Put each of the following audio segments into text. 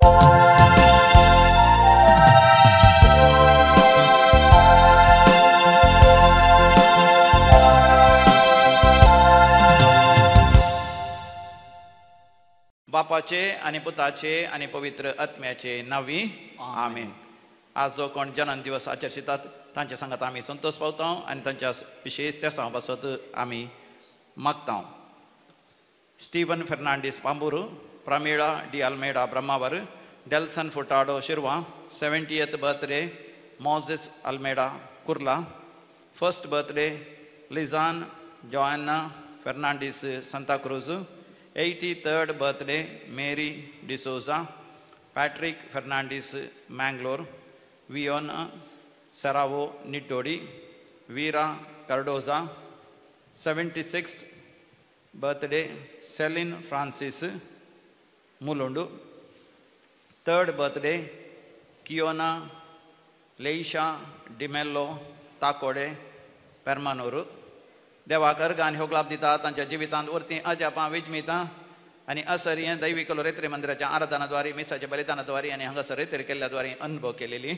बापाचे आनी पुताचे आनी पवित्र आत्म्याचे नांवी आमेन। आज जो कोण जन्म दिवस आचरितात तांच्या सांगात आमी संतोष पावता आनी तांच्या विशेष त्या पासत आमी मागता। Steven Fernandes Pambur, Pramila D Almeida Brahmavar, Delson Furtado Shirva, 70th birthday Moses Almeida Kurla, first birthday Lizan Joanna Fernandes Santacruz, 83rd birthday Mary D'Souza, Patrick Fernandes Mangalore, Viona Serrao Nittodi, Veera Cardoza, 76th birthday Celine Francis Mulund, 3rd birthday Kiona Leisha D'Mello Takode Permanur. देवाक अर्घ आनी होगलाप दिता तांच्या जिवितांत वरती अजापां विजमिता आनी असर हें दैवीक लोरेत्री मंदिराच्या आराधनाद्वारे, मिसाच्या बलिदानाद्वारे आनी हांगासर रेतरी केल्ल्या द्वारे अनुभव केलेली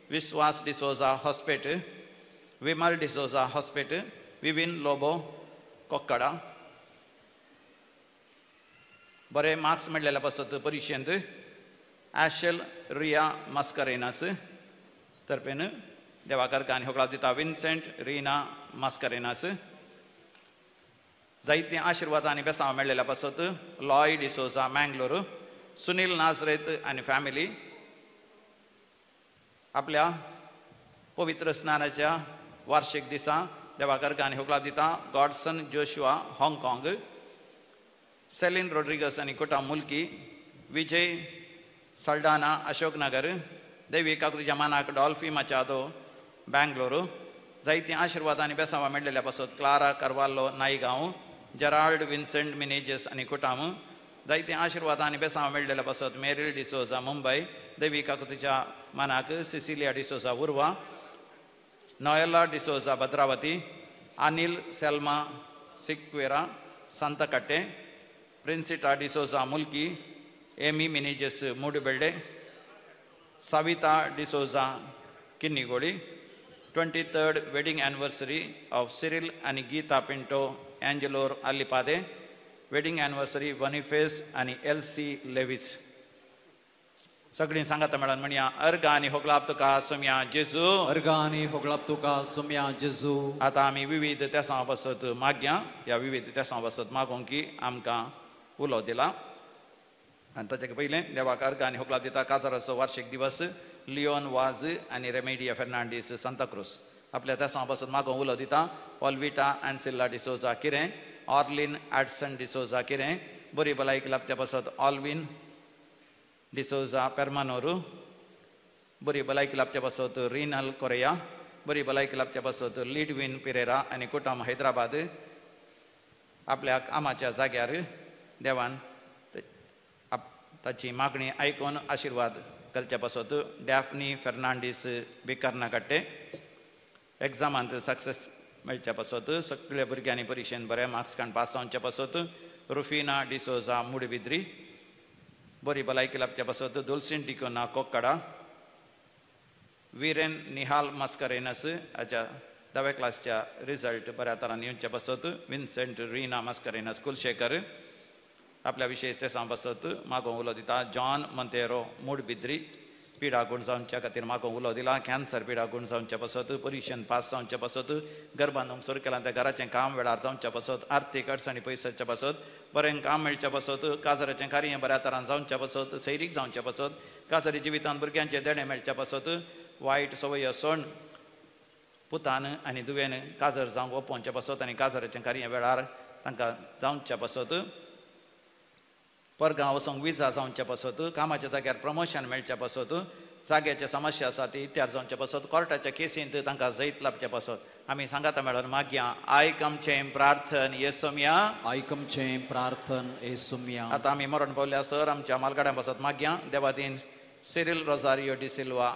विश्वास डिसोजा हॉस्पेट, विमल डिसोजा हॉस्पेट, विविन लोबो कोक्कडा। बरे मार्क्स मेळ्ळेल्या पासत परिक्षेंत आशेल रिया मास्करेनास तर्फेन देवाक अर्घ आनी होगलाप दिता विन्सेंट रिना मास्करेनास। जायते आशिर्वाद आनी बेसांव मेळ्ळेल्या पासत लॉय डिसोजा मँगलोर, सुनील नाजरेत आनी फॅमिली आपल्या पवित्र स्नानाच्या वार्षिक दिसा देवाक अर्घ आनी होगलाप दिता Godson Joshua Hong Kong, Celine Rodrigues आनी कोटा मुल्की, विजय सल्डाना अशोकनगर, देवी काकुतीच्या मानाक डॉल्फी मचादो बँगलोर। जायते आशिर्वाद आनी बेसांवां मेळ्ळेल्या पासत Clara Carvalho Naigaon, Gerald Vincent Menezes आनी कुटाम। जायते आशिर्वाद आनी बेसांवां मेळ्ळेल्या पासत Meryl D'Souza Mumbai, Devi काकुतीच्या मानाक Cecilia D'Souza Urva, Noela D'Souza Bhadravati, Anil Selma Sequeira Santhakatte, Princita D'Souza Mulki, Amy Menezes Moodubelle, Savita D'Souza Kinnigoli. 23rd wedding anniversary of Cyril and Geeta Pinto, Angelor Alipade, wedding anniversary Boniface and Elsie Lewis. सगळीं सांगाता मेळन म्हणया अर्घ आनी होगलाप तुका सोम्या जेजू, अर्घ आनी होगलाप तुका सोम्या जेजू। आतां आमी विविध तेसां पासत मागया, ह्या विविध तेसां पासत मागोंक की आमकां उलो दिला आनी ताच्या पयलें देवाक अर्घ आनी होगलाप दिता काजाराचो वार्षिक दिवस लियोन वाज आनी रेमेडिया फेर्नांडीस सांताक्रूज आपल्या तेसां पासून मागोवंक उलो दिता ऑलविटा एन्सिल्ला डिसोजा किरें, ऑर्लिन एडसन डिसोजा किरें, बरी भलायकी लाभच्या पासत ऑलविन डिसोजा पेर्मानोरू, बरी भलायकी लाभच्या पासत रिनल कोरेया, बरी भलायकी लाभच्या पासत लिडविन पिरेरा आनी कुटम हैदराबाद आपल्या कामाच्या जाग्यार देवान ताची मागणी आयकून आशिर्वाद घालच्या पासत डॅफनी फेर्नांडीस बिकर्नाकट्टे एग्जामांत सक्सेस मेळच्या पासत सगळ्या भुरग्यांनी परिक्षेन बरे मार्क्स काडून पास जावच्या पासत रुफिना डिसोजा मुडबिद्री, बरी भलायकी लाभच्या पासत दुलसीन डिकोना कोक्कडा, विरेन निहाल मास्करेनस हाच्या धाव्या क्लासच्या रिजल्ट बऱ्या तरान येवच्या पासत विन्सेंट रिना मास्करेनस कुलशेखर आपल्या विशेष तेसां पासत मागोवंक उलो दिता जॉन मंतेरो मुडबिद्री पिडा गुण जावच्या खातीर मागोवंक उलो दिला, कॅन्सर पिडा गुण जावच्या पासत, परिक्षेन पास जावच्या पासत, गर्भान सुरू केलां त्या घराचें काम वेळार जावच्या पासत, आर्थीक अडचणी पयसाच्या पासत, बरें काम मेळच्या पासत, काजराचें कार्य बऱ्या तरान जावच्या पासत, सैरीक जावच्या पासत, काजरी जिवितांत भुरग्यांचें देणें मेळच्या पासत, वायट संवय सोण पुतान आनी दुवेन काजर जावंक ओपोवच्या पासत आनी काजराचें कार्य वेळार तांकां जावच्या पासत, परगांव वचोंक विजा जावच्या पासत, कामाच्या जाग्यार प्रमोशन मेळच्या पासत, जाग्याचे समस्या आसा ती इत्यार जावच्या पासत, कोर्टाच्या केसींत तांकां जैत लाभच्या पासत आमी सांगाता मेळोन मागया आयक आमचें प्रार्थन येसोमया, आयक आमचें प्रार्थन येसोमया। आतां आमी मरण पावल्या सर आमच्या मालगाड्यां पासत मागया Devadin Cyril Rosario D'Silva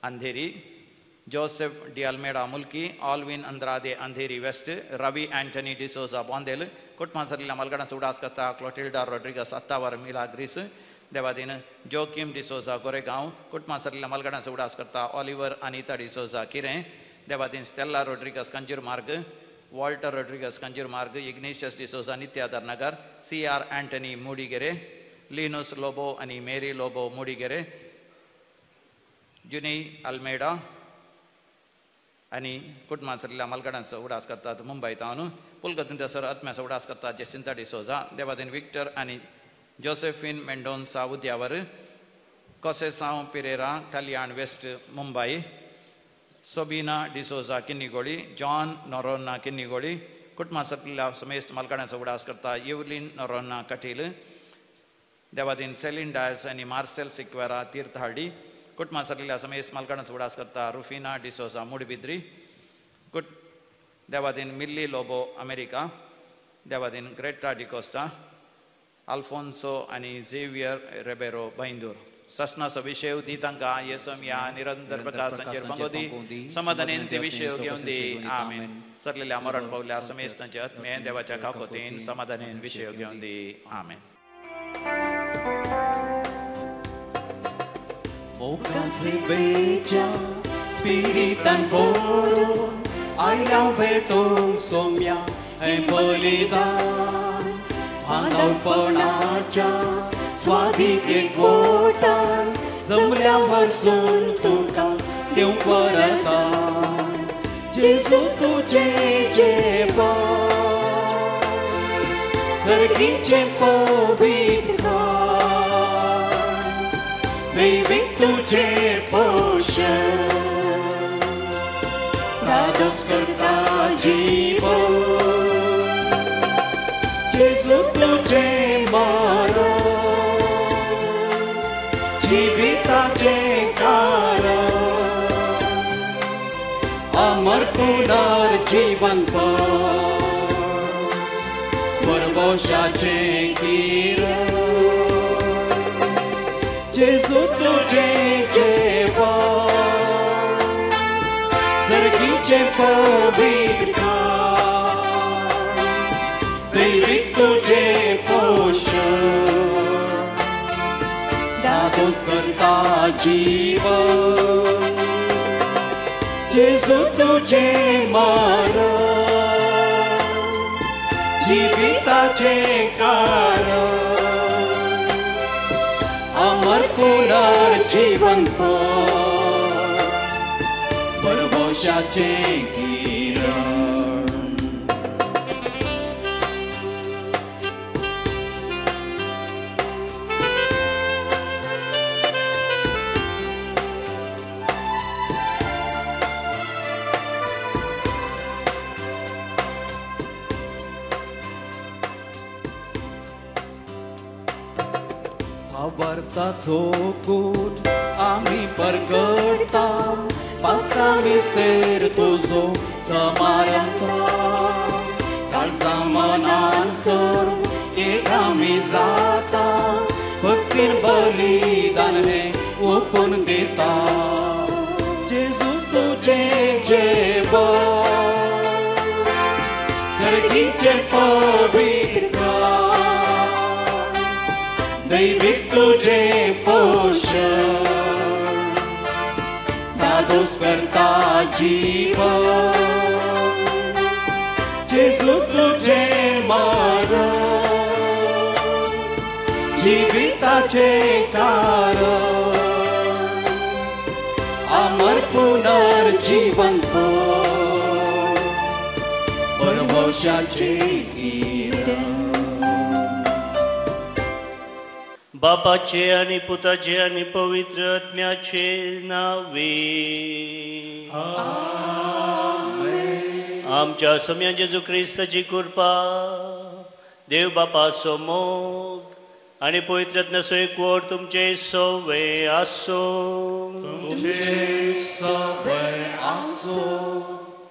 Andheri, Joseph D Almeida Mulki, Alvin Andrade Andheri west, Ravi Antony D'Souza Bondel, कुटुंबां सरिल्ल्या मालगाडांचो उडास करता क्लोटिल्डा रॉड्रिगस अत्तावर मिला ग्रीस, देवादीन जोकीम डिसोजा गोरेगांव कुटुंबा सरलेल्या मालगाडांचो उडास करता ऑलिवर अनिता डिसोजा किरें Devadin Stella Rodrigues Kanjurmarg Walter Rodrigues Kanjurmarg Ignatius D'Souza Nityadhar Nagar C R Antony Mudigere Linus Lobo आनी Mary Lobo मुडीगेरे जुनी Almeida आनी कुटुंबा सरलेल्या मालगाडांचो उडास करतात मुंबय तावन पुलगतीन सर आत्म्याचो उडास करतात जेसिंता डिसोजा देवादीन विक्टर आनी जोसेफिन मेंडोन्सा उद्यावर कोसेसांव पिरेरा कल्याण वेस्ट मुंबई सोबिना डिसोजा किन्नीगोळी जॉन नोरोन्ना किन्नीगोळी कुटुंबा सरलेल्या समेस्त मालगाडांचो उडास करता येवलीन नोरोन्ना कटील देवादीन सेलिन डायस आनी मार्सेल सिक्वेरा तीर्थहाडी कुटुंबा सरलेल्या समेस्त मालगाडांचो उडास करता रुफिना डिसोजा मुडबिद्री कुट देवादीन मिल्ली लोबो अमेरिका देवादीन ग्रेटा डिकोस्टा अल्फोन्सो आनी झेवियर रेबेरो बैंदूर ससनाचो विशय दी तांकां येसम या निरंतर प्रकाशांचेर पंगोदी समाधानेन ते विशय घेवन दी आमेन. सरलेल्या मरण पावल्या समेस्तांचे आत्मे देवाच्या काकोतीन समाधानेन विशय घेवन दी आमेन. मोगासेवेच्या स्पिरितान भरून आयल्या भेटूंक सोम्या हें बलिदान बांदवपणाच्या स्वादीक एकवटान जमल्या वरसून तुका घेवंक परता जेजू तुजें जेवण सर्गीचें पवित्र दैवीक तुजें पोशण धादोस करता जीवन जेजू तुजें मरण जिविताचें कारण अमर पुनर्जीवनपण परवशाचें किरण जेजू तुजें जेवण सर्गीचें पवित्र दैवीक तुजें पोशण धादोस करता जीवन जेजू तुजें मरण जिविताचें कारण अमर पुनर्जीवनपण परवशाचें किरण. भावार्थाचो कूट आमी परगडटा पास्का मिस्तेर तुजो समारंभ काळजा मनान सर एक आमी जाता भक्तीन बलिदान हें ओपून दिता जेजू तुजें जेवण सर्गीचें पवित्र दैवीक तुजें पोशण धादोस करता जीवन जेजू तुजें मरण जिविताचें कारण अमर पुनर्जीवनपण परवशाचें किरण. बापाचे आनी पुताचे आनी पवित्र आत्म्याचे नावे आमच्या सोम्या जेजू क्रिस्ताची कृपा देव बापाचो मोग आनी पवित्र आत्म्याचो एकवट तुमचे सवे आसूं.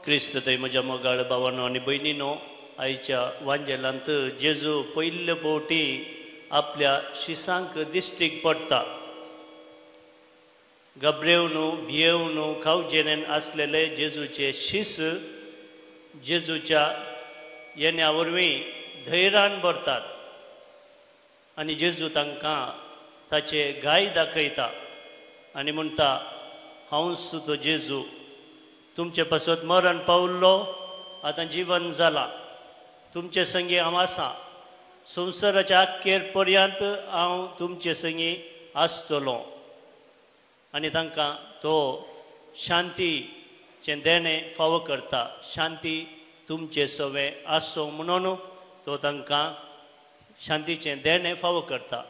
क्रिस्त थंय म्हज्या मोगाळ भावानो आनी भयणीनो आयच्या वांजेलांत जेजू पयले फावटी आपल्या शिसांक दिश्टीक पडटा. घबरेवनू भियेवनू खावजेनेन आसलेले जेजूचे शीस जेजूच्या येण्या वरवीं धैर्यान भरतात आनी जेजू तांकां ताचे गाय दाखयता आनी म्हणटा, हांवच तो जेजू, तुमचे पासत मरण पावल्लो, आतां जिवन जाला, तुमचे संगी हांव आसा, संवसाराच्या अखेर पर्यंत हांव तुमचे संगी आसतलो. आनी तांकां तो शांतीचें देणें फावो करता, शांती तुमचे सवें आसूं म्हणून तो तांकां शांतीचें देणें फावो करता.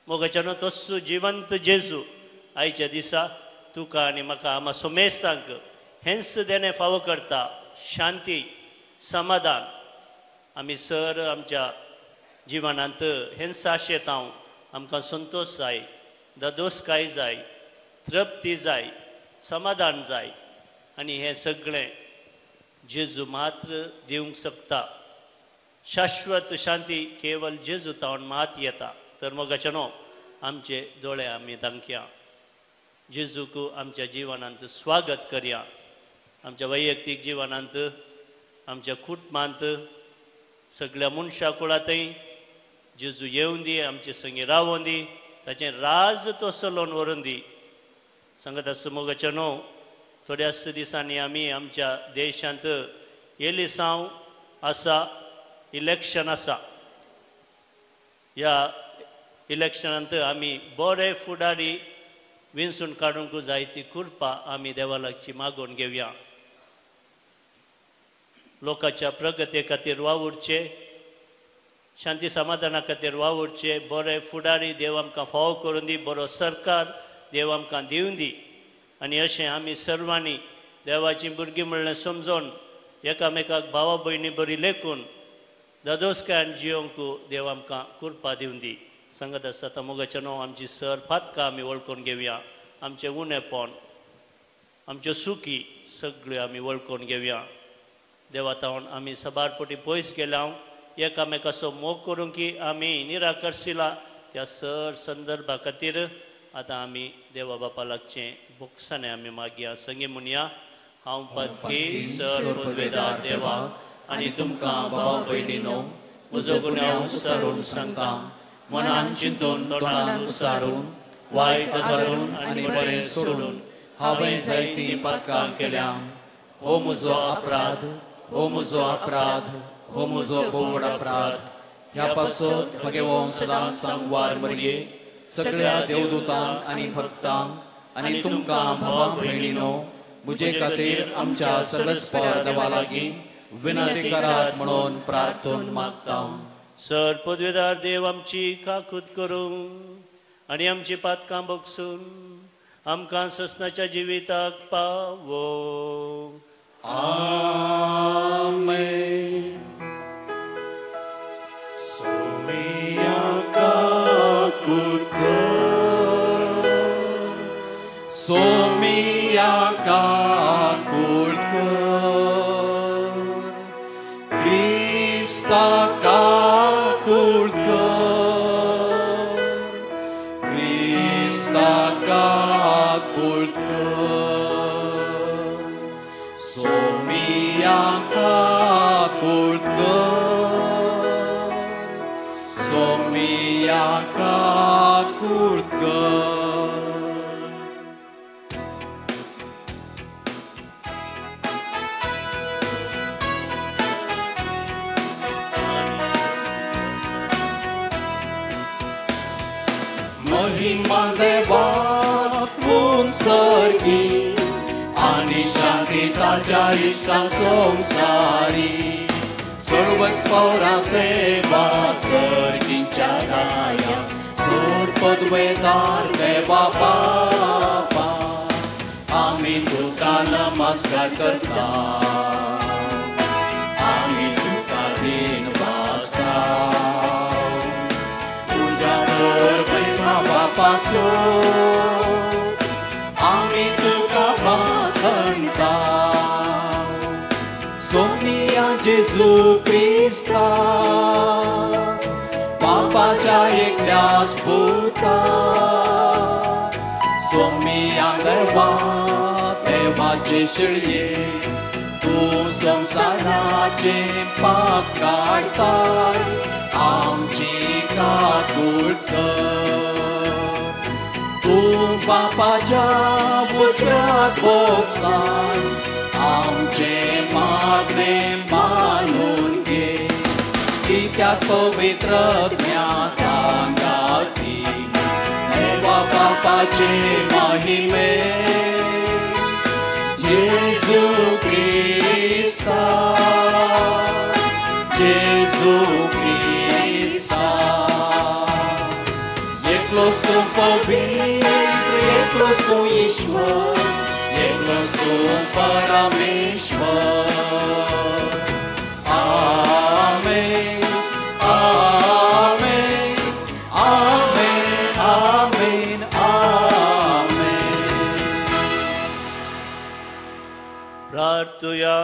मोगाच्यानो तोच जिवंत जेजू आयच्या दिसा तुका आनी म्हाका आमा सोमेस्तांक हेंच देणें फावो करता, शांती समाधान. आमी सर आमच्या जिवनांत हेंच आशेत हांव आमकां संतोश जाय, दादोसकाय जाय, तृप्ती जाय, समाधान जाय आनी हें सगळें जेजू मात्र दिवंक शकता. शाश्वत शांती केवल जेजू तावन मात येता. तर मोगाच्यानो आमचे दोळे आमी धांकया, जेजूक आमच्या जिवनांत स्वागत करया, आमच्या वैयक्तीक जिवनांत, आमच्या कुटुंबांत, सगळ्या मनशा कुळांतय जेजू येवन दी, आमचे संगी रावोन दी, ताचें राज तो चलोवन व्हरून दी. सांगत आसा मोगाच्यानो, थोड्याच दिसांनी आमी आमच्या देशांत एलिसांव आसा, इलेक्शन आसा. ह्या इलेक्शनांत आमी बरे फुडारी विंचून काडूंक जाय ती कृपा आमी देवा लागची मागून घेवया. लोकांच्या प्रगती खातीर वावुरचे, शांती समाधाना खातीर वावुरचे, बरे फुडारी देव आमकां फावो करून दी, बरो सरकार देव आमकां दिवन दी. आनी अशें आमी सर्वांनी देवाचीं भुरगीं म्हणलें समजून एकामेकाक भावा भयणी बरी लेखून दादोसकायान जियोंक देव आमकां कृपा दिवन दी. सांगत आसता आतां मोगाच्यानो आमची सर फातकां आमी वळखून घेवया, आमचें उणेपण, आमच्यो सुकी सगळ्यो आमी वळखून घेवया. देवा तावन आमी सबार पटी पयस गेल्या, एकामेकाचो मोग करूंक की आमी निराकर्शिला त्या सर संदर्भा खातीर आतां आमी देवा बापा लागचें बोक्सांनी आमी मागया. संगी म्हणया, हांव पदकी सर पदवेदार देवा आनी तुमकां भाव भयणीनो म्हजो गुन्यांव उसारून सांगता, मनान चिंतून तोंडान उसारून वायट धरून आनी बरें सोडून हांवें जायतीं पातकां केल्या. हो म्हजो अपराध, हो म्हजो अपराध, हो म्हजो भोवड अपराध. ह्या पासत भगेवोन सदांच सांगवार मरये सगळ्या देवदूतांक आनी भक्तांक आनी तुमकां भावा भयणीनो म्हजे खातीर आमच्या सर्वस्पर देवा लागीं विनंती करात म्हणून प्रार्थन मागता. सर पदवेदार देव आमची काकूत करूं आनी आमची पातकां बगसून आमकां ससनाच्या जिविताक पावो. आमेन. सोमिया काकूत कर, सोमिया काकूत कर, क्रिस्ता काकूत कर, क्रिस्ता काकूत कर, सोमिया काकूत कर, सोमिया काकूत कर. महिमा देवा उंचर्गी आनी शांती ताच्या इश्टां संवसारी, सर्वच पवरा देवा सर्गीच्या राया, सर पदवेदार देवा बापा आमी तुका नमस्कार करता, आमी तुका दीन वासता, तुज्या तर महिमा बापासो आमी तुका वाखणता. सोमिया जेजू क्रिस्ता बापाच्या एकल्याच पुता, सोमिया देवा देवाचे शिळये, तूं संवसाराचे पाप काडताय, आमची काकूट कर. बापाच्या उजव्याक बसलाय आमचें मागणें मानून घे कित्याक पवित्र आत्म्या सांगाती देवा बापाचे महिमे जेजू क्रिस्ता जेजू क्रिस्ता एकलोच तूं पवित्र एकलोच तूं ईश्वर एकलोच तूं परमेश्वर आमेन आमेन आमेन आमेन आमेन. प्रार्थुया.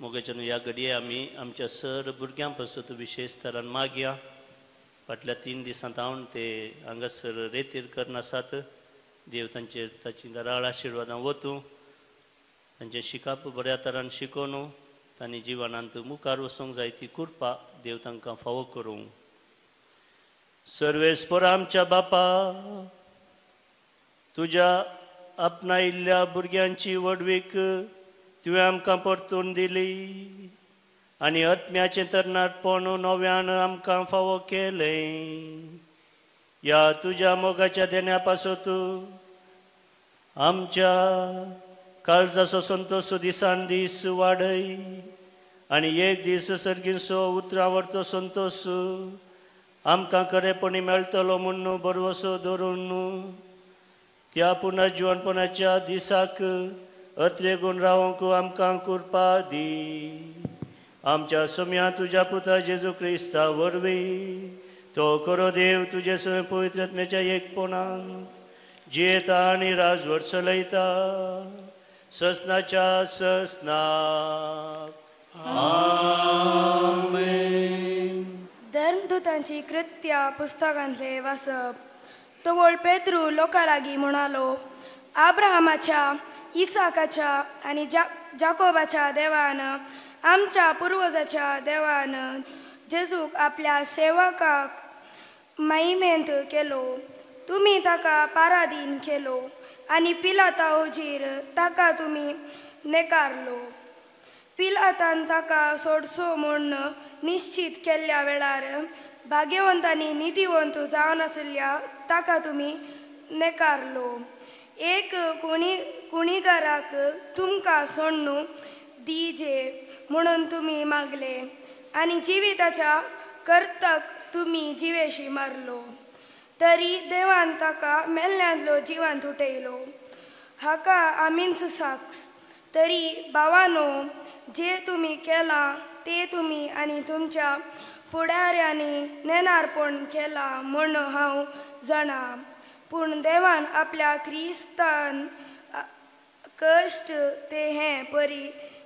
मोगाच्यान ह्या घडये आमी आमच्या सर भुरग्यां पासून विशेश तरान मागया. फाटल्या 3 दिसांत हांव ते हांगासर रेतीर करनासात. देव तांचेर ताची दराळ आशिर्वादां वतूं, तांचें शिकाप बऱ्या तरान शिकोवन तांणी जिवनांत मुखार वचूंक जाय ती कृपा देव तांकां फावो करूं. सर्वेस्पर आमच्या बापा, तुज्या आपणायिल्ल्या भुरग्यांची व्हडवीक तुवें आमकां परतून दिली आनी आत्म्याचें तरणाटपण नव्यान आमकां फावो केलें. ह्या तुज्या मोगाच्या देण्या पासत आमच्या काळजाचो संतोष दिसान दीस वाडय आनी एक दीस सर्गींचो उतरां वरतो संतोष आमकां खरेपणी मेळटलो म्हूण भरवसो धरून त्या पुनर्जिवनपणाच्या दिसाक अत्रेगूण रावंक आमकां कृपा दी. आमच्या सोम्या तुज्या पुता जेजू क्रिस्ता वरवीं तो खरो देव तुजे स्वयं पवित्र आत्म्याच्या एकपणांत जियेता आनी राजवट चलयता ससनाच्या ससनाक. आमेन. धर्मदूतांची कृत्या पुस्तकांतले वाचप. तवळ पेद्रू लोकां लागीं म्हणालो, आब्राहामाच्या इसाकाच्या आनी जाकोबाच्या देवान आमच्या पुर्वजाच्या देवान जेजूक आपल्या सेवकाक महिमेंत केलो. तुमी ताका पारादीन केलो आनी पिलाता हुजीर ताका तुमी नेकारलो. पिलातान ताका सोडसो म्हूण निश्चीत केल्ल्या वेळार भाग्यवंत आनी निधिवंत जावन आशिल्ल्या ताका तुमी नेकारलो. एक कुणीगाराक तुमकां सोडून दिजे म्हणून तुमी मागले आनी जिविताच्या कर्तक तुमी जिवेशी मारलो. तरी देवान ताका मेल्ल्यांतलो जिवांत उठयलो. हाका आमीच साक्ष. तरी भावानो, जे तुमी केलां ते तुमी आनी तुमच्या फुडाऱ्यांनी नेणारपण केलां म्हूण हांव जाणा. पूण देवान आपल्या क्रिस्तान कश्ट ते हें परी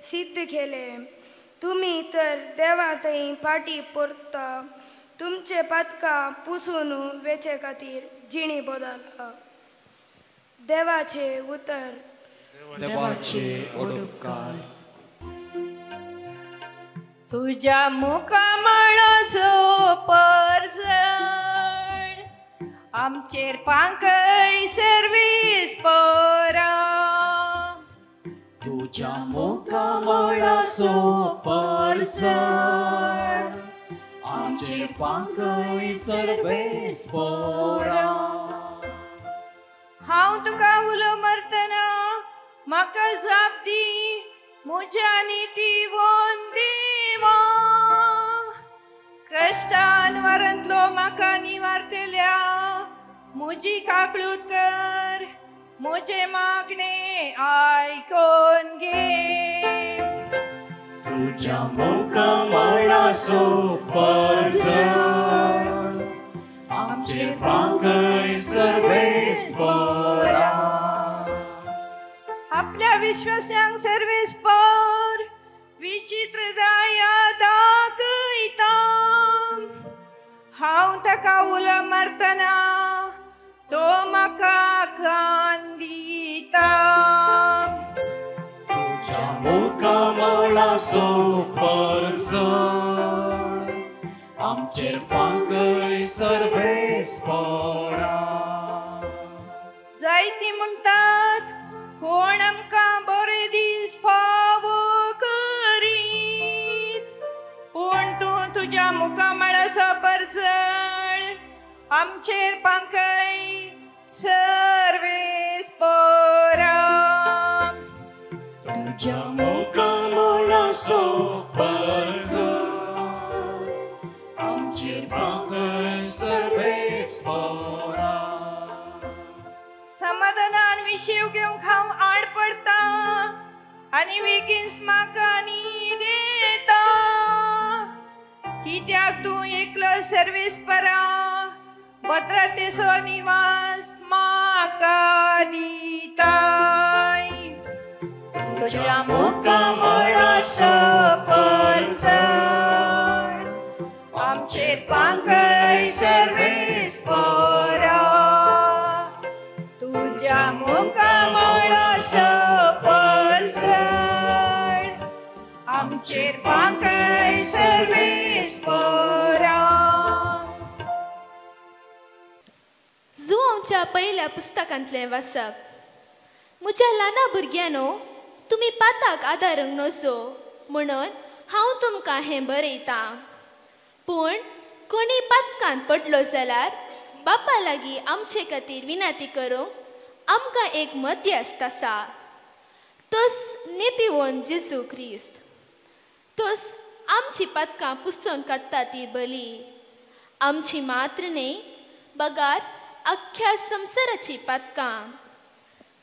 सिद्ध केले. तुमी तर देवा थंय फाटी परता तुमचे पातकां पुसून वेचे खातीर जिणी बदला. देवाचे उतर. देवाचे उपकार. तुझ्या मुखामळाचो परजळ आमचेर पांकय सर्वीस परा. तुझ्या मुखामळाचो परजळ आमचेर पांकय सर्वीस परा. हांव तुका उलो मारतना म्हाका जाप दी, म्हज्या ती वंदी कश्टान वारांतलो म्हाका निवारतल्या म्हजी काकळूत कर, म्हजें मागणें आयकोन घे. तुझ्या मुखामळाचो परजळ आमचेर फांकय सर्वेस परा. आपल्या विश्वास्यांक सर्वेस पर विचित्र दया दाखयता. हांव ताका उलो मारतना तो म्हाका कान दिता. तुझ्या मुखामळाचो परजळ आमचेर फांकय सर्वेस परा. आमचेर पांकय सर्वेस परा. तुज्या मुखामळाचो परजळ आमचेर पांकय सर्वेस परा. समाधानान विशीव घेवंक हांव आड पडटा आनी वेगीन म्हाका न्हीद येता. कित्याक तूं एकलो सर्वेस परा भद्रतेचो निवास म्हाका दिताय. तुज्या मुखामळाचो परजळ आमचेर पांकय सर्वेस परा. तुज्या मुखामळाचो परजळ आमचेर पांकय सर्वेस परा. जुआंवच्या पयल्या पुस्तकांतलें वाचप. म्हज्या ल्हाना भुरग्यांनो, तुमी पाताक आदारूंक नजो म्हणून हांव तुमकां हें बरयतां. पूण कोणी पातकांत पडलो जाल्यार बापा लागीं आमचे खातीर विनंती करूंक आमकां एक मध्यस्थ आसा, तोच नितीवंत जेजू क्रिस्त. तोच आमची पातकां पुसून काडटा ती बली, आमची मात्र न्हय बगार अख्ख्या संवसाराची पातकां.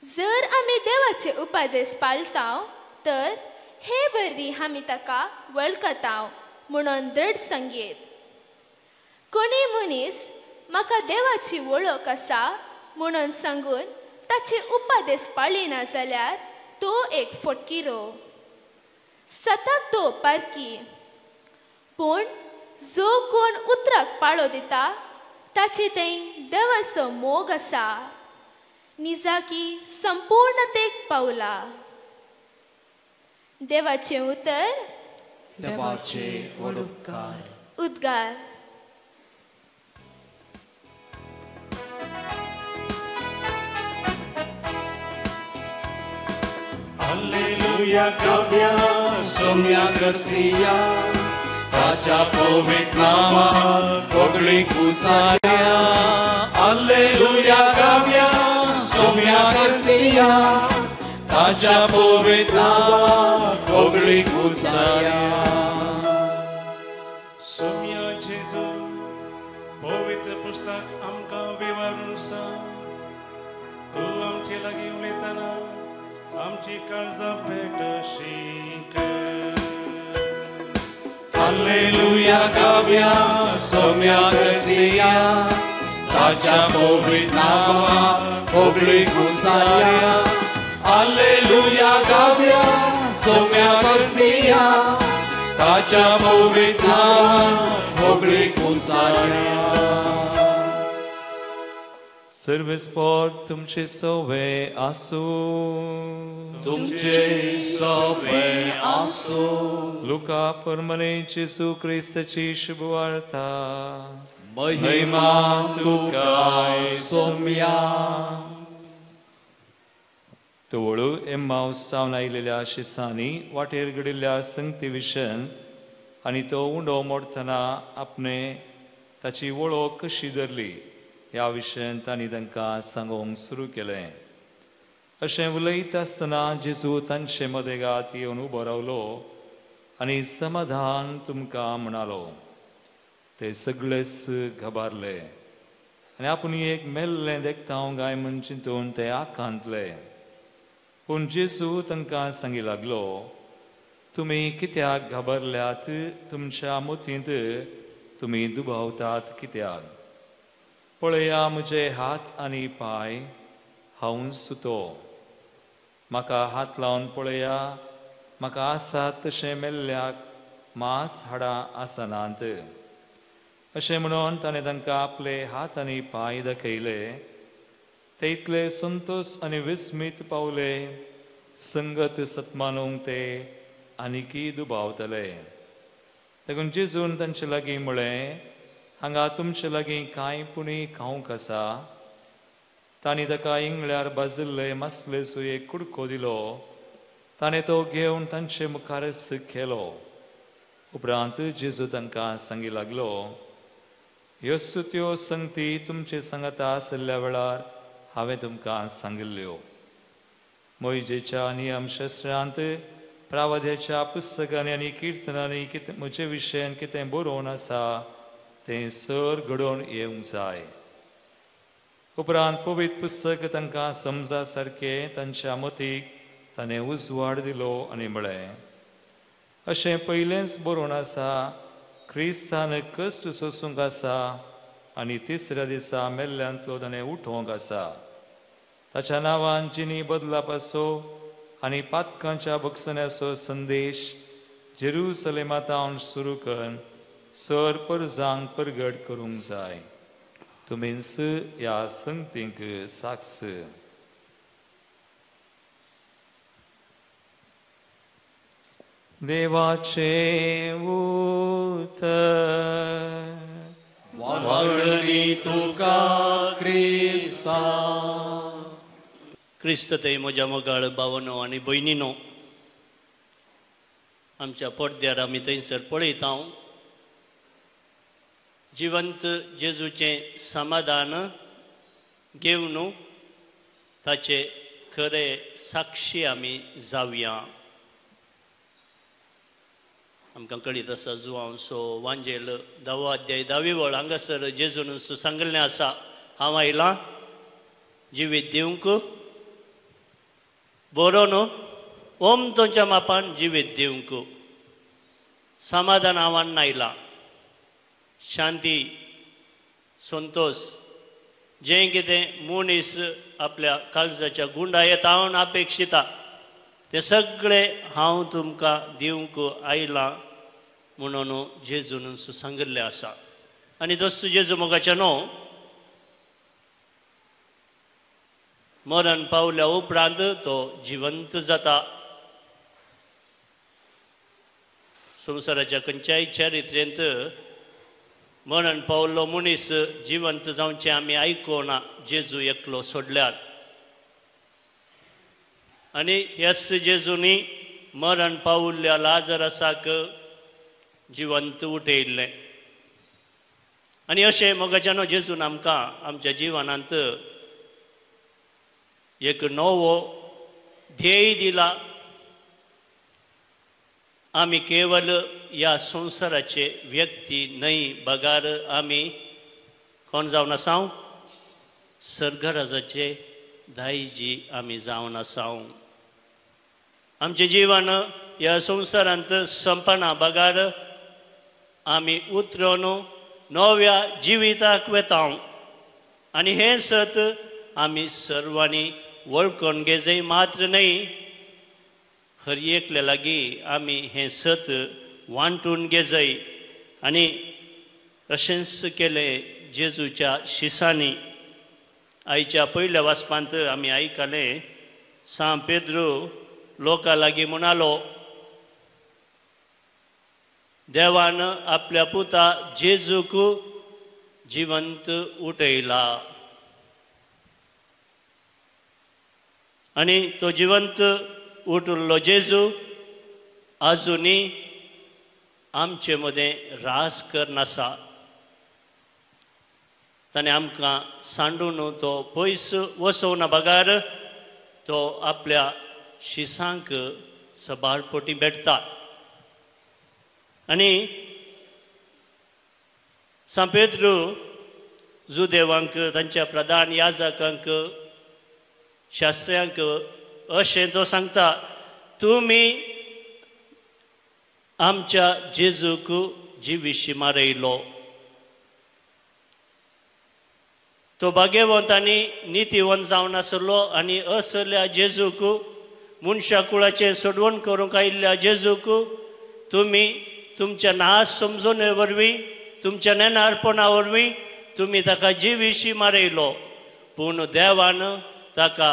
जर आमी देवाचे उपादेश पाळटाव तर हे वरवीं आमी ताका वळखताव म्हणून दृढ संगीत. कोणी मनीस म्हाका देवाची वळख आसा म्हणून सांगून ताचे उपादेश पाळिना जाल्यार तो एक फटकिरो, सताक तो पारकी. पूण जो कोण उतराक पाळो दिता ताचे थंय देवाचो मोग आसा, निजाकी संपूर्णतेक पावला. देवाचें उतर. देवाचे व्हड उपकार. उद्गार. Alleluia काव्या सोम्या करसिया ताच्या पवित्र नामात कोगळी कुसाया. Alleluia काव्या सोम्या करसिया ताच्या पवित्र नामात कोगळी कुसाया. सोम्या जेजू पवित्र पुस्तक आमकां विवरून सांग, तूं आमचे लागीं उलयतना आमची काळजां पेट शीक. Alleluia काव्या सोम्या करसिया ताच्या पवित्र नामात कोगळी कुसाया. Alleluia काव्या सोम्या करसिया ताच्या पवित्र नामात कोगळी कुसाया. सर्वेस पोर तुमचे सोवे आसूं. तुमचे सोवे आसूं. लुका परमने जेजू क्रिस्ताची शुभवार्ता. महिमा तुका सोम्या. तवळू एम्मावस सावन आयिल्ल्या शिसांनी वाटेर घडिल्ल्या संगती विशयन आनी तो उंडो मोडटना आपणे ताची वळख कशी धरली ह्या विशयान तांणी तांकां सांगूंक सुरू केलें. अशें उलयता आसतना जेजू तांचे मदेगात येवन उबो रावलो आनी समाधान तुमकां म्हणालो. ते सगळेच घबारले आनी आपूण एक मेल्लें देखता हांव काय म्हूण चिंतून ते आकांतले. पूण जेजू तांकां सांगी लागलो, तुमी कित्याक घाबरल्यात? तुमच्या मतींत तुमी दुबावतात कित्याक? पळया म्हजे हात आनी पांय, हांव सुतो. म्हाका हात लावन पळया, म्हाका आसात तशें मेल्ल्याक मांस हाडां आसनात. अशें म्हणून ताणें तांकां आपले हात आनी पांय दाखयले. ते इतले संतोश आनी विस्मीत पावले, संगत सतमानूंक ते आनीकी दुबावतले. देखून जेजून तांचे लागीं म्हळें, हांगा तुमचे लागीं कांय पुणी खावंक आसा? तांणी ताका इंगळ्यार भाजिल्ले मासलेचो एक कुडको दिलो. ताणें तो घेवन तांचे मुखारच केलो. उपरांत जेजू तांकां सांगी लागलो, ह्यो त्यो संगती तुमचे सांगाता आशिल्ल्या वेळार हांवें तुमकां सांगिल्ल्यो. मोहिजेच्या नियमशास्त्रांत प्रावध्याच्या पुस्तकांनी आनी किर्तनांनी कितें म्हजे विशयान कितें बरोवन आसा तें सर घडोवन येवंक जाय. उपरांत पवित्र पुस्तक तांकां समजा सारकें तांच्या मतीक ताणें उजवाड दिलो आनी म्हळें, अशें पयलेंच बरोवन आसा, क्रिस्तान कश्ट सोसूंक आसा आनी तिसऱ्या दिसा मेल्ल्यांतलो ताणें उठोवंक आसा. ताच्या नांवान जिनी बदलापाचो आनी पातकांच्या भक्षण्याचो संदेश जेरुसलेमांत सुरू करून सर परजांक परगट करूंक जाय. तुमीच ह्या संगतींक साक्ष. देवाचें उतर. वावडणी तुका क्रिस्ता. क्रिस्त थंय म्हज्या मोगाळ भावनो आनी भयणीनो, आमच्या पडद्यार आमी थंयसर पळयता जिवंत जेजूचें समाधान घेवन ताचे खरे साक्षी आमी जावया. आमकां कळीत आसा जुवांसो वांजेल धावो अध्याय धावी वळ हांगासर जेजून सांगिल्लें आसा, हांव आयलां जिवीत दिवंक, बरो न्हू ओम तुमच्या मापान जिवीत दिवंक, समाधान हांव आयलां, शांती संतोष जें कितें मनीस आपल्या काळजाच्या गुंडा येता हांव अपेक्षिता तें सगळें हांव तुमकां दिवंक आयलां म्हणून जेजून सांगिल्लें आसा. आनी दोस्त जेजू मोगाचें न्हू मरण पावल्या उपरांत तो जिवंत जाता. संवसाराच्या खंयच्याय चरित्रेंत मरण पावल्लो मनीस जिवंत जावचें आमी आयकुना जेजू एकलो सोडल्यार. आनी ह्याच जेजूनी मरण पावल्ल्या लाजरसाक जिवंत उठयल्लें. आनी अशें मोगाच्यानो जेजून आमकां आमच्या जिवनांत एक नवो ध्येय दिला. आमी केवल ह्या संवसाराचे व्यक्ती न्हय, बगार आमी कोण जावन आसाव, सर्गराजाचे दायजी आमी जावन आसाव. आमचें जिवन ह्या संवसारांत संपना बगार आमी उतरून नव्या जिविताक वेता. आनी हें सत आमी सर्वांनी वळखून घेजय मात्र न्हय, हर एकल्या लागीं आमी हें सत वांटून घेजय. आनी अशेंच केलें जेजूच्या शिसांनी. आयच्या पयल्या वाचपांत आमी आयकलें, सांत पेद्रू लोकां लागीं म्हणालो, देवान आपल्या पुता जेजूक जिवंत उठयला आनी तो जिवंत उठिल्लो जेजू आजुनी आमचे मदें रास करनासा. ताणें आमकां सांडून तो पयस वसोवना बगार तो आपल्या शिसांक सबारपटी भेटता. आनी सांत पेद्रू जुदेवांक, तांच्या प्रधान याजकांक, शास्त्र्यांक अशें तो सांगता, तुमी आमच्या जेजूक जिविशी मारयलो. तो भाग्यवंत आनी नितीवंत जावन आसलो आनी असल्या जेजूक, मनशा कुळाचें सोडवण करूंक आयिल्ल्या जेजूक तुमी तुमच्या नाश समजोने वरवीं, तुमच्या नेणारपणा वरवीं तुमी ताका जिविशी मारयलो, पूण देवान ताका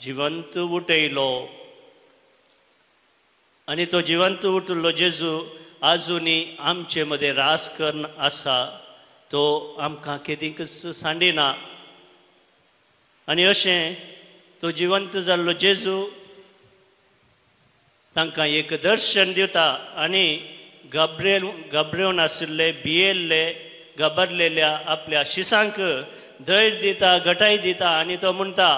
जिवंत उठयलो. आनी तो जिवंत उठिल्लो जेजू आजुनी आमचे मदें रास करून आसा, तो आमकां केदींकच सांडिना. आनी अशें तो जिवंत जाल्लो जेजू तांकां एक दर्शन दिता. आनी घाबरेवन आशिल्ले, भियेल्ले, घाबरलेल्या आपल्या शिसांक धैर्य दिता, घटाय दिता आनी तो म्हणटा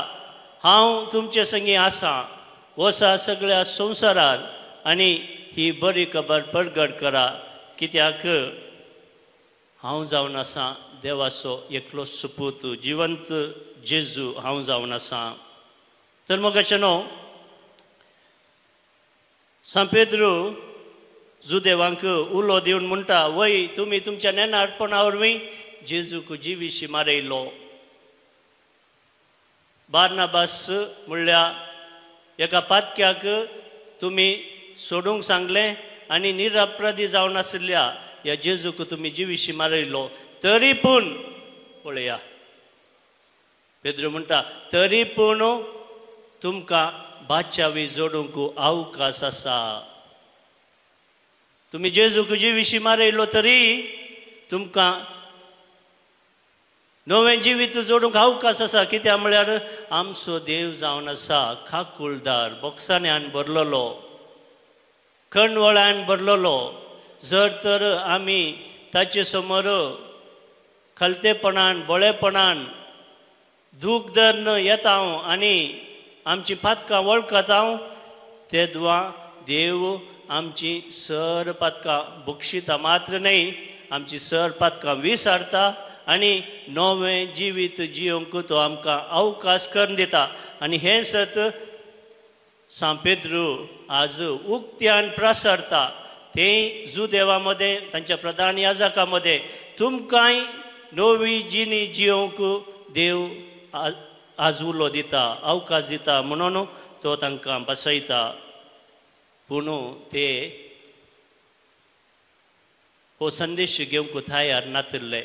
हांव तुमचे संगी आसा, वसा सगळ्या संवसारार आनी ही बरी खबर परगट करा, कित्याक हांव जावन आसा देवाचो एकलो सुपूत, जिवंत जेजू हांव जावन आसा. तर मोगाचें न्हू सांत पेद्रू जुदेवांक उलो दिवन म्हणटा वय तुमी तुमच्या नेणारपणा वरवीं जेजूक जिविशी मारयलो. बार्नाबास म्हणल्या एका पातक्याक तुमी सोडूंक सांगलें आनी निरपराधी जावन आशिल्ल्या ह्या जेजूक तुमी जिविशी मारयलो. तरी पूण पळया पेद्रू म्हणटा तरी पूण तुमकां बादशावी जोडूंक अवकाश आसा. तुमी जेजूक जिविशी मारयलो तरी तुमकां नवें जिवीत जोडूंक अवकाश आसा. कित्याक म्हळ्यार आमचो देव जावन आसा खाकुलदार, बोक्साण्यान भरलेलो, कणवळ्यान भरलेलो. जर तर आमी ताचे समोर खलतेपणान बोळेपणान दूख धरून येता आनी आमची पातकां वळखता तेदवा देव आमची सर पातकां बक्षिता मात्र न्हय, आमची सर पातकां विसारता आनी नवें जिवीत जियोंक तो आमकां अवकाश करून दिता. आनी हें सत सांत पेद्रू आज उक्त्यान प्रसारता. ते जुदेवा मदें तांच्या प्रधान याजका मदें तुमकांय नवी जिणी जियोंक देव आज उलो दिता, अवकाश दिता म्हणून तो तांकां बसयता. पूण ते हो संदेश घेवंक तयार नातिल्ले.